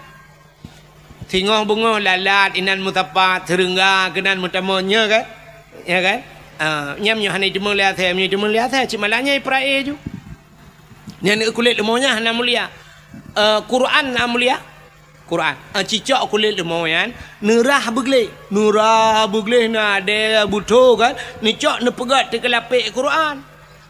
Singoh beungoh lalat inan meusapat, seureungga keunan meutamong, nya kan? Ya kan? Ah, nyan meunyoe hana jiteumeung lé asèe, meunyoe jiteumeung lé asèe, cit malah nyan ipeurae ju. Nyan kulét leumo nyan hana mulia. Eh, Quran na mulia? Quran. Eh, cicok kulét leumo nyan, neurah beugleh. Neurah beugleh na adèe beutho kan, neucok neupeugöt teukeulapék Quran.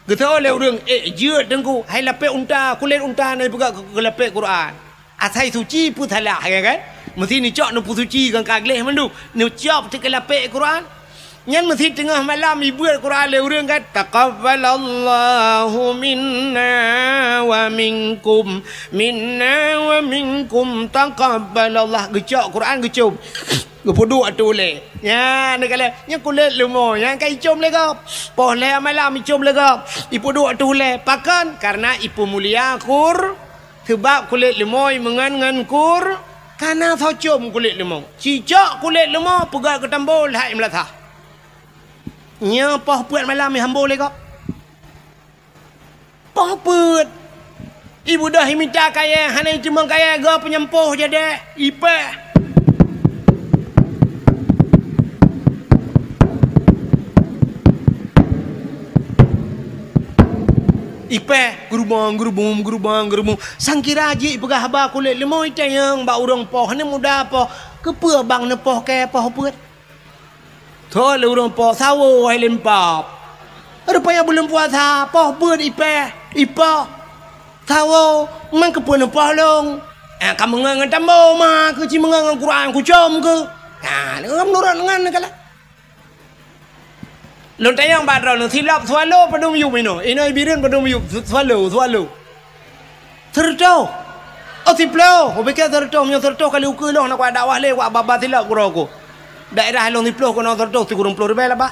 Geutho lé ureueng, "Eh, jeuet Teungku, hai lapék unta, kulét unta na ipeugöt keu, keu lapék Quran." Asai suci peue salah, ya kan? Meusti neucok neupeusuci ngon ka gleh mandum. Neucok teukeulapék Quran. Nyan meusti teungoh malam ibeuet Quran lé ureueng kan, "Taqabbalallahu minna wa minkum, minna wa minkum, taqabbalallah." Geucok Quran geucom. Geupeuduek ateueh ulèe. Nyan, neukalon, nyan kulét leumo, nyan ka icôm lé gob. Poh lhèe malam icôm lé gob. Ipeuduek ateueh ulèe. Pakon? Kareuna ipeumulia Qur-, seubab kulét leumo imeungon ngon Qur-, ka na soe com kulét leumo. Cicok kulét leumo, peugöt keu tambo, lhai meulasah. Nyoe poh peuet malam ihambo lé gob. Poh peuet. Ibeudôh imita kayèe, hana iteumèe kayèe, gob peunyampôh jadèe, ipèh. Ipèh, geurubong, geurubong, geurubong, geurubong. Sangkira jih ipeugah haba kulét leumo itanyong bak ureueng poh, hana muda poh. Keupeue bang neupoh kayèe poh peuet? Thôn lé ureueng poh sawo hai lempap. Rupanya buleuen puasa, poh beuet ipèh, ipoh. Sawo, man keupeue neupoh lôn? Eh, ka meungon ngon tambo ma, keu ci meungon ngon Quran kucom keu. Ha, meunurot ngon neukalon. Lôn tanyong bak droeneuh, silop swallow padum yup inoe? Inoe Bireuen padum yup, swallow, swallow. Seureutoh. Oh, siploh. Oh, pike seureutoh. Meunyoe seureutoh kali ukeue lôn, na kuat dakwah lé, kuat babah silop keudroe ku. Daerah lôn siploh keunoe seureutoh sikureueng ploh ribèe laba.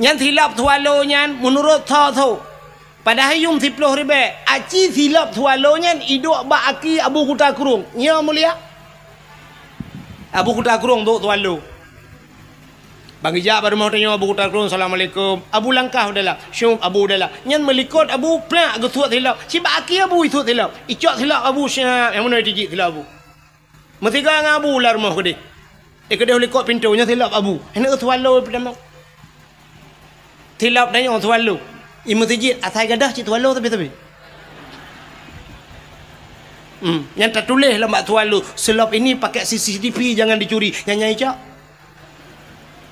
Nyan silop swallow nyan meunurot tho-tho. Padahai yuem siploh ribèe. Aci silop swallow nyan iduek bak aki Abu Kuta Krueng. Nyo mulia. Abu Kuta Krueng duek swallow. Ban geujak bak rumoh tanyoe Abu Kuta Krueng, "Assalamualaikum." Abu langkah u dalam. "Syup, Abu," u dalam. Nyan meulikot Abu plak geusuet silop. Sibak aki Abu isuet silop. Icok silop Abu siap, nyang meunoe tijik silop Abu. Meusigoe ngon Abu lam rumoh keudeh. Eh, keudeh u likot pintoe nyoe silop Abu. Hana swallow peutamong. Silop tanyoe swallow. I meuseujid asai gadôh cit swallow tapi-tapi. Hmm, nyang tatuléh lam bak swallow, "Silop ini pakai C C T V, jangan dicuri." Nyan nyang icok.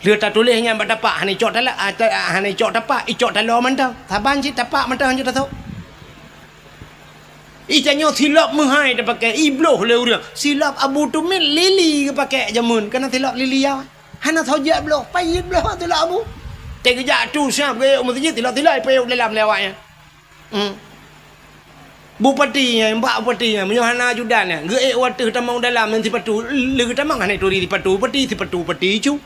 Lheueh tatuléh nyan bak tapak, hana icok tala-, ah, ta-, ah, hana icok tapak, icok taloe mantong. Saban cit tapak mantong hanjeuet tasôk. Ih, tanyoe silop meuhai tapakèk, ibloh lé ureueng. Silop Abu Tumit lili geupakèk jameun, kana silop lili ya. Hana soe jak bloh, payet bloh silop Abu. Teugeujak tu siap geuék u meuseujid, silop-silop ipayet u dalam lé awak nyan. Hmm. Bupati nyan, bak bupati nyan, meunyoe hana ajudan nyan, geuék u ateueh tamong dalam ngon sipatu, lé geutamong hana turi sipatu bupati, sipatu bupati cu.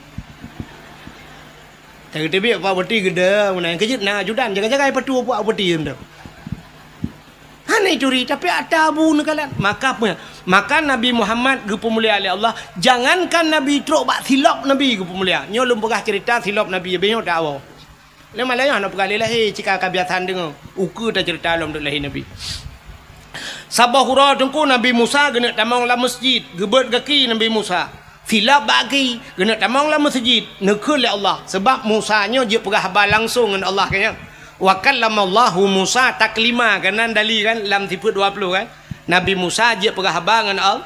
Teubiet bak bupati geude, meunan keujeuet na ajudan, jaga-jaga sipatu bak bupati tu. Hana turi, tapi ata Abu neukalon. Maka pe-, maka Nabi Muhammad geupeumulia lé Allah, jangankan Nabi trok bak silop Nabi geupeumulia. Nyoe lôn peugah ceurita silop Nabi, beuh nyoe tawoe. Lé malam nyoe hana peugah lé lahé, cit ka kabiasaan deungoe. Ukeue taceurita lom duek lahé Nabi. Saboh uroe teungku Nabi Musa geuneuk tamong lam meuseujid, geubeuet gaki Nabi Musa. Silop bak gaki, geuneuk tamong lam meuseujid, neukheun lé Allah. Sabab Musa nyoe jeuet peugah haba langsong ngon Allah, kan nyan. "Wa kallamallahu Musa taklima," kan nan dali kan lam sifeuet dua ploh kan. Nabi Musa jeuet peugah haba ngon Allah.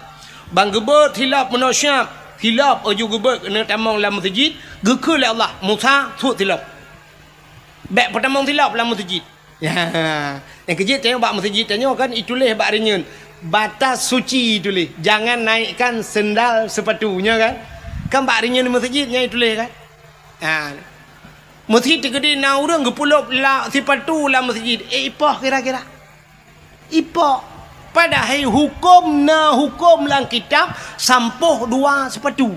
Ban geubeuet silop meunoe siap, silop laju geubeuet geuneuk tamong lam meuseujid, geukheun lé Allah, "Musa, suet silop." Bèk peutamong silop lam meuseujid. Ya, nyang keujeuet tanyoe bak meuseujid tanyoe kan ituléh bak rinyeun, "Batas suci" ituléh, "Jangan naikkan sendal sepatu," nyoe kan? Kan bak rinyeun meuseujid nyan ituléh kan? Ha. Meuseujid teukeudi na ureueng geupeulop la-, sipatu lam meuseujid, eh, ipoh kira-kira. Ipoh. Padahai huköm na huköm lam kitab sampoh dua sipatu.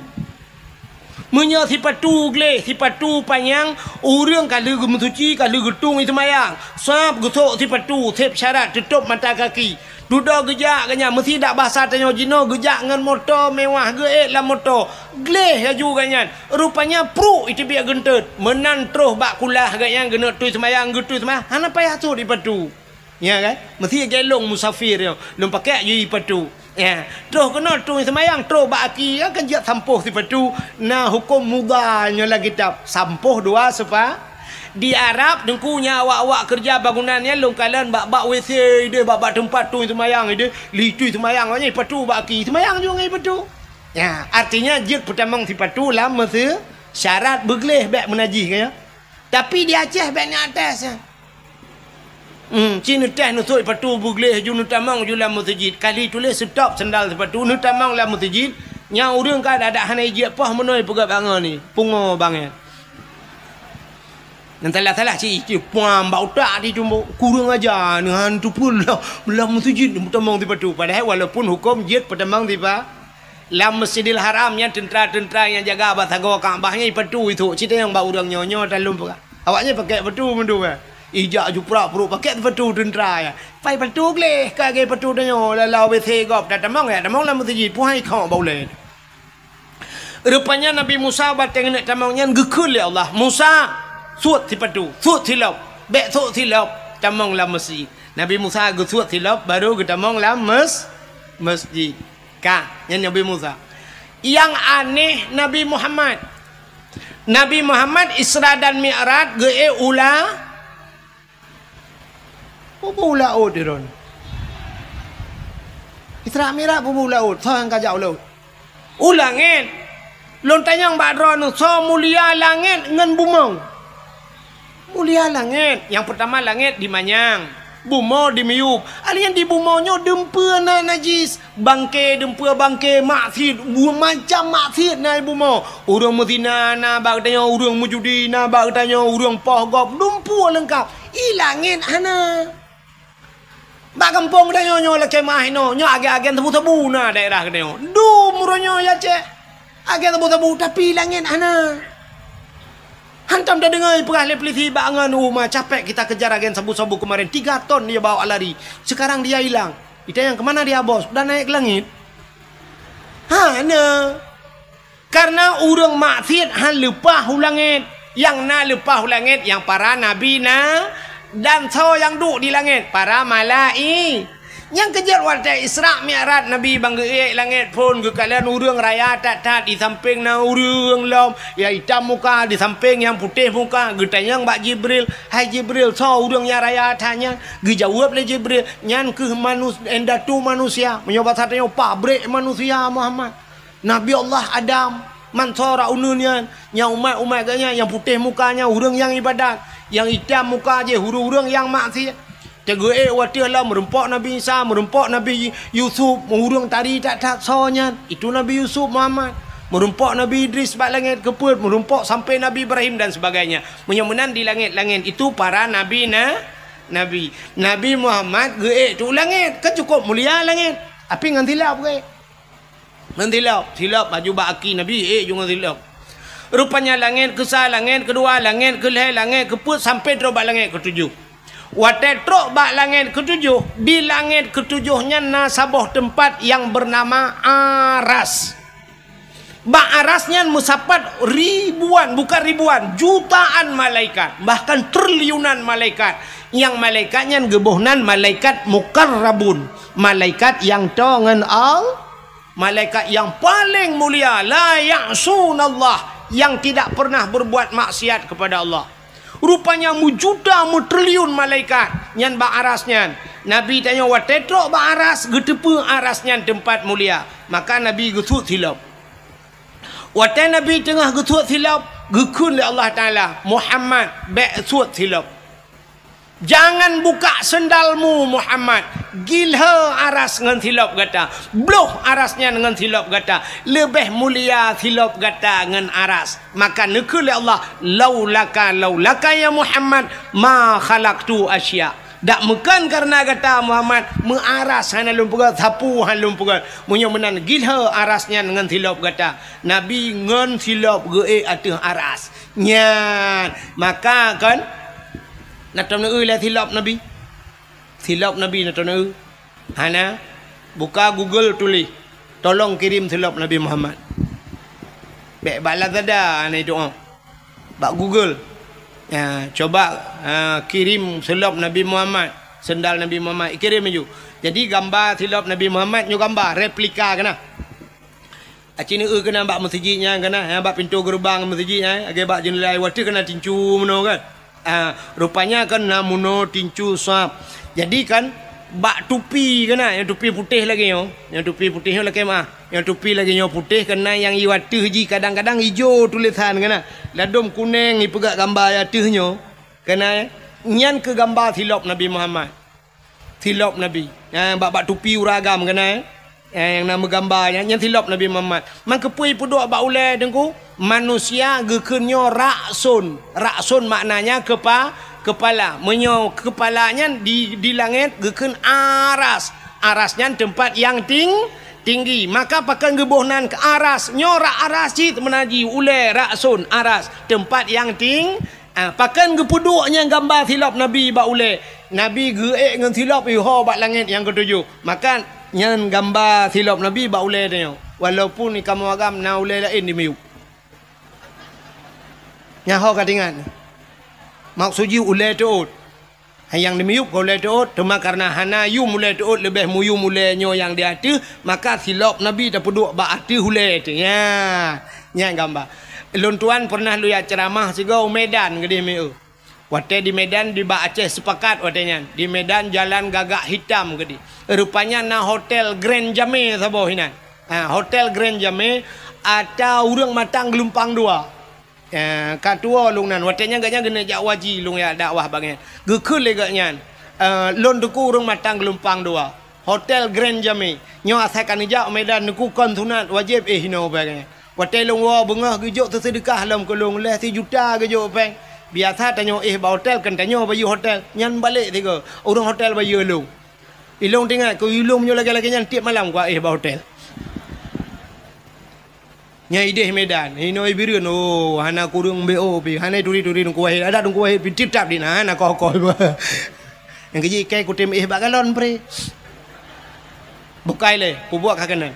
Meunyoe sipatu gleh, sipatu panyang, ureueng ka lheueh geumeusuci, ka lheueh geutung i seumayang, sab geusok sipatu, sép syarat teutôp mata kaki. Dudoe geujak geuh nyan, meusidak basa tanyoe jinoe geujak ngon moto mewah, geuék lam moto. Gleh laju geuh nyan, rupanya pruek iteubiet geunteut. Meunan troh bak kulah geuh nyan geuneuk tui seumayang, geutui seumayang, hana payah sot sipatu. Nya kan? Meusti gelong musafir nyoe, lôn pakai aju sipatu. Ya, troh keunoe tui seumayang, troh bak aki, ya kan, jak sampoh sipatu, na huköm mudha nyoe lam kitab, sampoh dua sepa-, di Arab, teungku, nya awak-awak keureuja bangunan nyan lôn kalon bak-bak W C ideh, bak-bak teumpat tui seumayang ideh, li tui seumayang, nyan sipatu bak aki, seumayang juga ngon sipatu. Ya, artinya jeuet peutamong sipatu lam meuse-, syarat beugleh bèk meunajih, kan, ya. Tapi di Aceh bèk na atas, ya. Hmm, ci neuteh neusok sipatu beugleh, ju neutamong ju lam meuseujid. Ka lheueh tuléh stop sendal sipatu, neutamong lam meuseujid. Nyang ureueng ka adak hana ijak poh meunoe peugah bangon ni, pungo bangai. Nyang salah-salah ci, ci puam bak utak di tumbok. Kurang aja, neuhan tupul lah, lam meuseujid neutamong sipatu. Padahai walaupun huköm jeuet peutamong sipa-, Lam Masjidil Haram nyan teuntra-teuntra nyang jaga bak sagoe Ka'bah nyan ipatu ithok, cit nyang bak ureuëng nyoe-nyoe talom peugah. Awak nyan pakai patu meunduwa. Ijak juprak pruet pakai patu teuntra ya. Pai patu gleh ka ge patu tanyoe lalau W C gob tatamong ya, tamong lam meuseujid puhai khok bak ulée. Rupanya Nabi Musa bateng neuk tamong nyan geukheun lé Allah, "Musa, suet sipatu, suet silop, bék suet silop, tamong lam meuseujid." Nabi Musa geusuet silop baru geutamong lam mes-, meuseujid. Ka, nyan Nabi Musa. Nyang aneh Nabi Muhammad. Nabi Muhammad Isra dan Mi'raj geuék u la-, pubu laôt droen. Isra Mi'raj pubu laôt, soe nyang kajak u laôt? U langét. Lôn tanyong bak droeneuh, soe mulia langét ngon bumoe? Mulia langét. Nyang peurtama langét dimanyang, bumoe dimiyueb. Alèh nyan di bumoe nyoe dumpeue na najis, bangke, dumpeue bangke, maksiet, bu-, macam maksiet na di bumoe. Ureuëng meuzina na bak geutanyoe, ureuëng meujudi na bak geutanyoe, ureuëng poh gob, dumpeue leungkap. I langét hana. Bak gampông geutanyoe nyoe lakée meuah inoe, nyoe agen-agen sabu-sabu na daerah geutanyoe. Dum uroe nyoe ya cek agen sabu-sabu, tapi langét hana. Hantom tadeungoe peugah lé polisi bak ngon uma, "Capek kita kejar agen sabu-sabu kemarin, tiga ton dia bawa lari. Sekarang dia hilang." Itanyong, "Kemana dia, Bos?" "Udah naik ke langit." Hana. Karena ureuëng maksiet han leupah u langét. Nyang na leupah u langét nyang para nabi na, dan soe nyang duek di langét? Para malai-, nyang keujeuet watée Isra Mi'raj Nabi ban geuék langét phon geukalon ureuëng raya that-that, di sampéng na ureuëng lom nyang itam muka, di sampéng nyang putéh muka. Geutanyong bak Jibril, "Hai Jibril, soe ureuëng nyang raya that nyan?" Geujaweueb lé Jibril, "Nyan kheueh manus-, indatu manusia, meunyoe basa tanyoe pabrék manusia, Muhammad." Nabi Allah Adam, man soe uneuen nyan, nyang umat-umat geuh nyan, nyang putéh muka nyan ureuëng nyang ibadat, nyang itam muka jih ureuëng-ureuëng nyang maksiet. Teugeuék watée lom meurumpok Nabi Isa, meurumpok Nabi Yusuf, ureuëng tari that-that soe nyan, itu Nabi Yusuf Muhammad. Meurumpok Nabi Idris bak langét keupeuet, meurumpok sampai Nabi Ibrahim dan sebagainya. Meunyoe meunan di langét-langét itu para nabi na, nabi. Nabi Muhammad geuék tu langét, kan cukup mulia langét. Tapi ngon silop geuék. Ngon silop, silop baju bak aki Nabi, ék ju ngon silop. Rupanya langét keusa, langét keudua, langét keulhée, langét keupeuet, sampai trok bak langét keutujoh. Watée trok bak langét keutujoh, di langét keutujoh nyan na saboh teumpat nyang beunama Aras. Bak Aras nyan meusapat ribuan, bukan ribuan, jutaan malaikat, bahkan triliunan malaikat. Nyang malaikat nyan geuboh nan malaikat mukarrabun, malaikat nyang toe ngon Al-, malaikat nyang paleng mulia, la ya'sunallah, nyang tidak pernah berbuat maksiat kepada Allah. Rupanya meujuta meutriliun malaikat nyan bak Aras nyan. Nabi tanyoe watée trok bak Aras, geuteupeue Aras nyan teumpat mulia. Maka Nabi geusuet silop. Watée Nabi teungoh geusuet silop, geukheun lé Allah Taala, "Muhammad, bék suet silop." Jangan buka sendalmu, Muhammad. Gilhée Aras ngon silop gata. Bloh Aras nyan ngon silop gata. Leubeh mulia silop gata ngon Aras. Maka neukheun lé Allah, "Laulaka, laulaka ya Muhammad, ma khalaqtu asya." Dak meukeun kareuna gata, Muhammad, meu Aras hana lôn peugét, sapeue hana lôn peugét. Meunyoe meunan, gilhée Aras nyan ngon silop gata. Nabi ngon silop geuék ateueh Aras. Nyan, maka kon, na tom neueu lé silop Nabi? Silop Nabi na tom neueu? Hana. Buka Google tuléh, "Tolong kirim silop Nabi Muhammad." Bék bak Lazada hana doá. Bak Google. Ya, coba, ha, kirim silop Nabi Muhammad, sendal Nabi Muhammad, kirim laju. Jadi gamba silop Nabi Muhammad nyoe gamba replika keunan. Aci neueu keunan bak meuseujid nyan keunan, ha, bak pintoe geureubang meuseujid nyan, lagée bak jeunela watée keunan tincu meunoe kan. Ah, rupanya kan na meunoe tincu sab. Jadi kan bak tupi keunan, nyang tupi putéh lagée nyoe, nyang tupi putéh nyoe lakée meuah, nyang tupi lagée nyoe putéh keunan nyang i ateueh jih kadang-kadang ijo tulésan keunan. Ladôm kuneng ipeugah gamba i ateueh nyoe keunan, nyan keu gamba silop Nabi Muhammad. Silop Nabi. Eh, bak, bak tupi ureuëng agam keunan, eh. Eh, nyang na meugamba nyan, nyan silop Nabi Muhammad. Man keupeue ipeuduek bak ulée Teungku? Manusia geukheun nyoe ra'sun. Ra'sun maknanya kepa-, kepala. Meunyoe kepala nyan di, di langét geukheun aras. Aras nyan teumpat nyang ting-, Tinggi. Maka pakon geuboh nan keu aras. Nyoe rak aras cit meunan jih, ulée rak sôn aras. Teumpat nyang ting-, ah, pakon geupeuduek nyan gamba silop Nabi bak ulée. Nabi geuék ngon silop iho bak langét nyang keutujoh. Maka nyan gamba silop Nabi bak ulée tanyoe. Walaupun di kamoe agam na ulée laén di miyueb. Nyan ho ka teuingat. Maksud jih ulée teuôt. Nyang di miyueb ka ulée teuôt, teuma kareuna hana yum ulée teuôt, leubeh muyum ulée nyoe nyang di ateueh, maka silop Nabi tapeuduek bak ateueh ulée teuh. Nya, nyan gamba. Lôn tuan pernah lôn jak ceuramah sigoe u Medan keudeh meu. Watée di Medan, di bak Aceh Sepakat watée nyan. Di Medan jalan gagak hitam keudeh. Rupanya na hotel Grand Jamé saboh inan. Ha, hotel Grand Jamé, ata ureuëng matang geulumpang dua. Eh, ka tuwoe lôn nan, watée nyan gobnyan geuneuk jak haji, lôn jak dakwah bak nyan. Geukheun lé gobnyan, eh, "Lôn teungku ureuëng matang geulumpang dua, hotel Grand Jamé. Nyoe asai ka neujak u Medan teungku kon sunat, wajéb éh inoe bak nyan." Watée lôn woe beungoh geujok teuseudeukah lom keu lôn, lhée sijuta geujok péng. Biasa tanyoe éh bak hotel, kon tanyoe bayeue hotel. Nyan balek sigoe, ureuëng hotel bayeue lôn. Ilôn teuingat keu ilôn nyoe lagée-lagée nyan tieb malam kuéh bak hotel. Nyang ideh Medan, inoe Bireuen, oh, hana kureueng B O pih, hana turi-turi Teungku Wahid, adak Teungku Wahid pih titap di na, hana koh-koh. Nyang keujih ikai kutem éh bak galon pre. Bukai lé, kubuat ka keunan.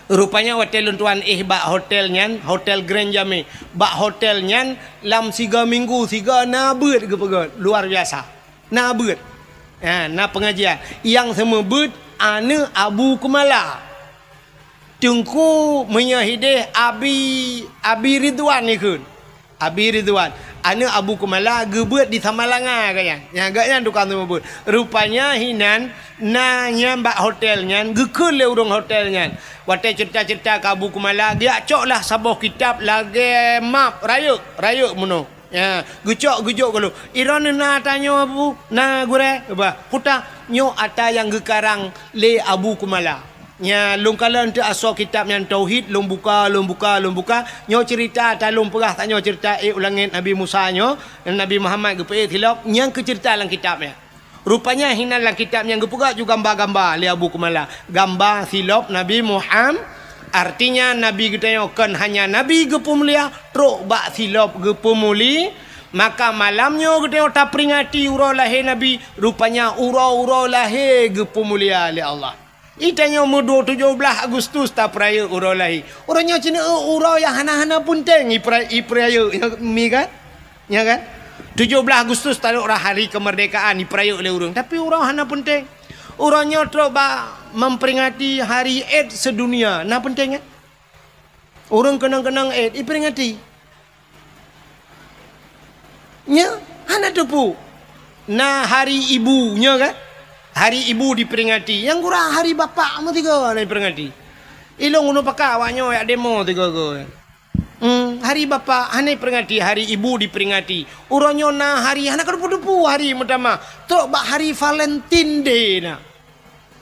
Rupanya watée lôn tuan éh bak hotel nyan, Hotel Grand Jamé. Bak hotel nyan, lam siga minggu siga na beuet geupeugét, luar biasa. Na beuet. Ha, na pengajian. Nyang seumeubeuet aneuëk Abu Keumala. Teungku meunyoe hideh Abi, Abi Ridwan ikheun. Abi Ridwan, aneuëk Abu Keumala geubeuet di Samalanga gobnyan. Nyang gobnyan tukang seumeubeuet. Rupanya hinan na nyan bak hotel nyan geukheun lé ureuëng hotel nyan. Watée ceurita-ceurita keu Abu Keumala, geujak coklah saboh kitab lagée map rayeuk, rayeuk meunoe. Ya, geucok geujok gohlom. Iron na tanyoe Abu, na gurée, bah, kuta nyoe ata nyang geukarang lé Abu Keumala. Nya, lôn kalon teuk asoe kitab nyan tauhid, lôn buka, lôn buka, lôn buka. Nyoe ceurita ata lôn peugah tanyoe ceurita ék u langét Nabi Musa nyoe, Nabi Muhammad geupeuék silop, nyang keu ceurita lam kitab nyan. Rupanya hinan lam kitab nyang geupeugah ju gamba-gamba lé Abu Keumala. Gamba silop Nabi Muham-, artinya Nabi geutanyoe kon hanya Nabi geupeumulia, trok bak silop geupeumuli. Maka malam nyoe geutanyoe taperingati uroe lahé Nabi, rupanya uroe-uroe lahé geupeumulia lé Allah. Itanyoe meudua tujoh blaih Agustus tapeurayeuk uroe lahé. Uroe nyoe cit uroe nyang hana-hana peunteng ipera-, ipeurayeuk, nyo mi kan? Nya kan? Tujoh blaih Agustus taduek rah hari kemerdekaan ipeurayeuk lé ureuëng, tapi uroe hana peunteng. Uroe nyoe trok bak memperingati hari AIDS sedunia, na peunteng kan? Ureuëng keunong-keunong AIDS iperingati. Nya, hana teupeu. Na hari ibu, nya kan? Hari ibu diperingati. Nyang gura hari bapak meusigoe hana diperingati. Ilôn gunong pakat awak nyoe jak demo sigoe-goe. Hmm, hari bapak hana diperingati, hari ibu diperingati. Uroe nyoe na hari hana ka teupeu-teupeu hari meutamah. Trok bak hari Valentine Day na.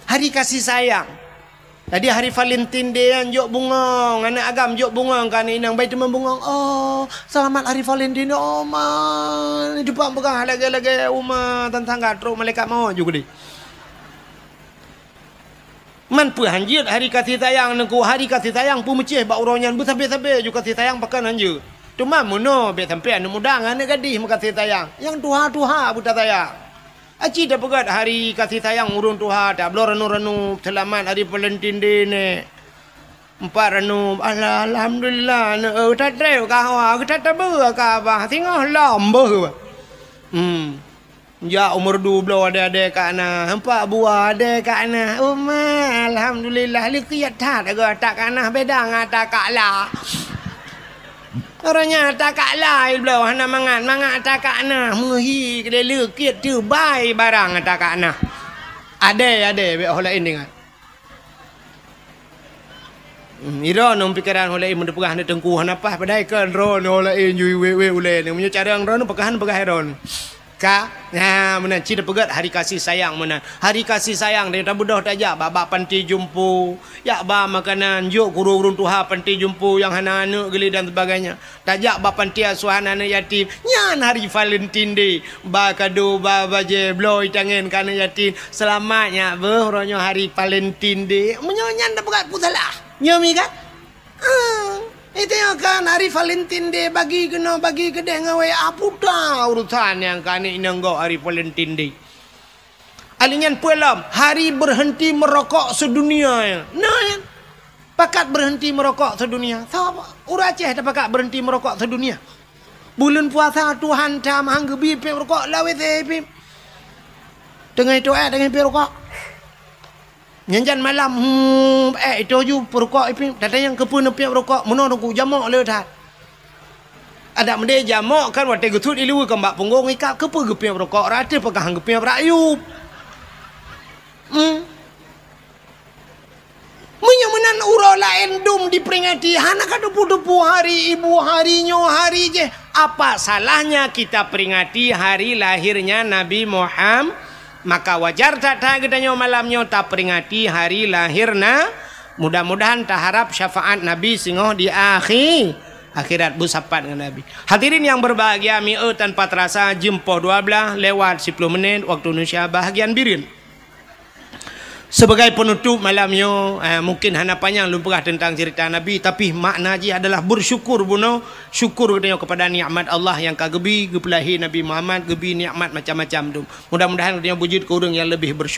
Hari kasih sayang. Jadi hari Valentine Day nyan jok bungong, aneuëk agam jok bungong keu aneuëk inong, bai teumé bungong. Oh, selamat hari Valentine. Oh ma, dipat peugah lagée-lagée uma tantangga trok malaikat maut ju keudeh. Man peue hanjeuet hari kasih sayang nangku, hari kasih sayang peumeucéh bak uroe nyan beusabe-sabe ju kasih sayang pakon hanjeuet. Teuma meunoe bék sampoe aneuëk muda ngon aneuëk gadih meukasih sayang, nyang tuha-tuha beuta sayang. Aci tapeugét hari kasih sayang ureuëng tuha, tabloe ranup-ranup, seulamat hari Valentine Day neh. Empat ranup, alah, alhamdulillah, neu, eh, tatreb ka hawa, geuta tabeue ka abah, singoh lom beuh. Hmm. Jak u meureudu bloe adé-adé ka na, empat buah adé ka na. Uma, alhamdulillah, leukiet that agoe ata ka na, beda ngon ata ka la. Uroe nyan ata ka la, bloe hana mangat, mangat ata ka na, meuhi keudeh leukiet teubai barang ata ka na. Adé, adé, bék ho laén deungon. Hmm, i droeneuh pikeran ho laén, meunyoe peugah aneuëk teungku hana paih, padahai kan droeneuh ho laén ju wék-wék ulée nyoe. Meunyoe cara droeneuh peugah, peugah droeneuh. Ka, nah, meunan cit peugét hari kasih sayang meunan. Hari kasih sayang, dia tabeudôh tajak bak, bak panti jompo, jak ba makanan, jok keu ureuëng tuha panti jompo nyang hana aneuk geuli dan sebagainya. Tajak bak panti asuhan aneuk yatim, nyan hari Valentine Day. Ba kado, ba bajée, bloe tangen keu aneuk yatim. Seulamat nyak beuh, uroe nyoe hari Valentine Day. Meunyoe nyan tapeugét peue salah. Nyoe mi kan? Ah, itu nyoe kan hari Valentine Day, bagi keunoe, bagi keudeh ngon W A, puta urusan nyang keu aneuk inong gob hari Valentine Day. Ali nyan peue lom, hari berhenti merokok sedunia. Nah, nyan. Pakat berhenti merokok sedunia. Sapa? Ureuëng Aceh tapakat berhenti merokok sedunia. Buleuen puasa Tuhan tam han geubi piep rukok lawét eh piep. Teungoh itu eh teungoh piep rukok. Nyan jan malam, hmm, eh, itu ju peurukok ipin. Tatanyong keupeue neupiep rukok, meunoe teungku jamok le that. Adak meudeh jamok kan watée geusut ileue keu bak punggong ikab, keupeue geupiep rukok, ratéh peugah geupiep rakyup. Hmm. Meunyoe meunan uroe laén dum diperingati, hana ka teupeu-teupeu hari ibu, hari nyoe, hari jih. Apa salahnya kita peringati hari lahirnya Nabi Muhammad? Maka wajar that-that geutanyoe malam nyoe taperingati hari lahir na. Mudah-mudahan taharap syafaat Nabi singoh di akhi-, akhirat beusapat ngon Nabi. Hadirin yang berbahagia, mieu tanpa terasa jeuem poh dua belas lewat sepuluh menit waktu Indonesia bahagian Bireuen. Sebagai penutup malam nyoe, eh, mungkin hana panyang lôn peugah tentang cerita Nabi, tapi makna jih adalah bersyukur bunoe, syukur geutanyoe kepada nikmat Allah nyang ka geubi, geupeulahé Nabi Muhammad, geubi nikmat macam-macam dum. Mudah-mudahan geutanyoe beujeuet keu ureuëng nyang leubeh bersyukur.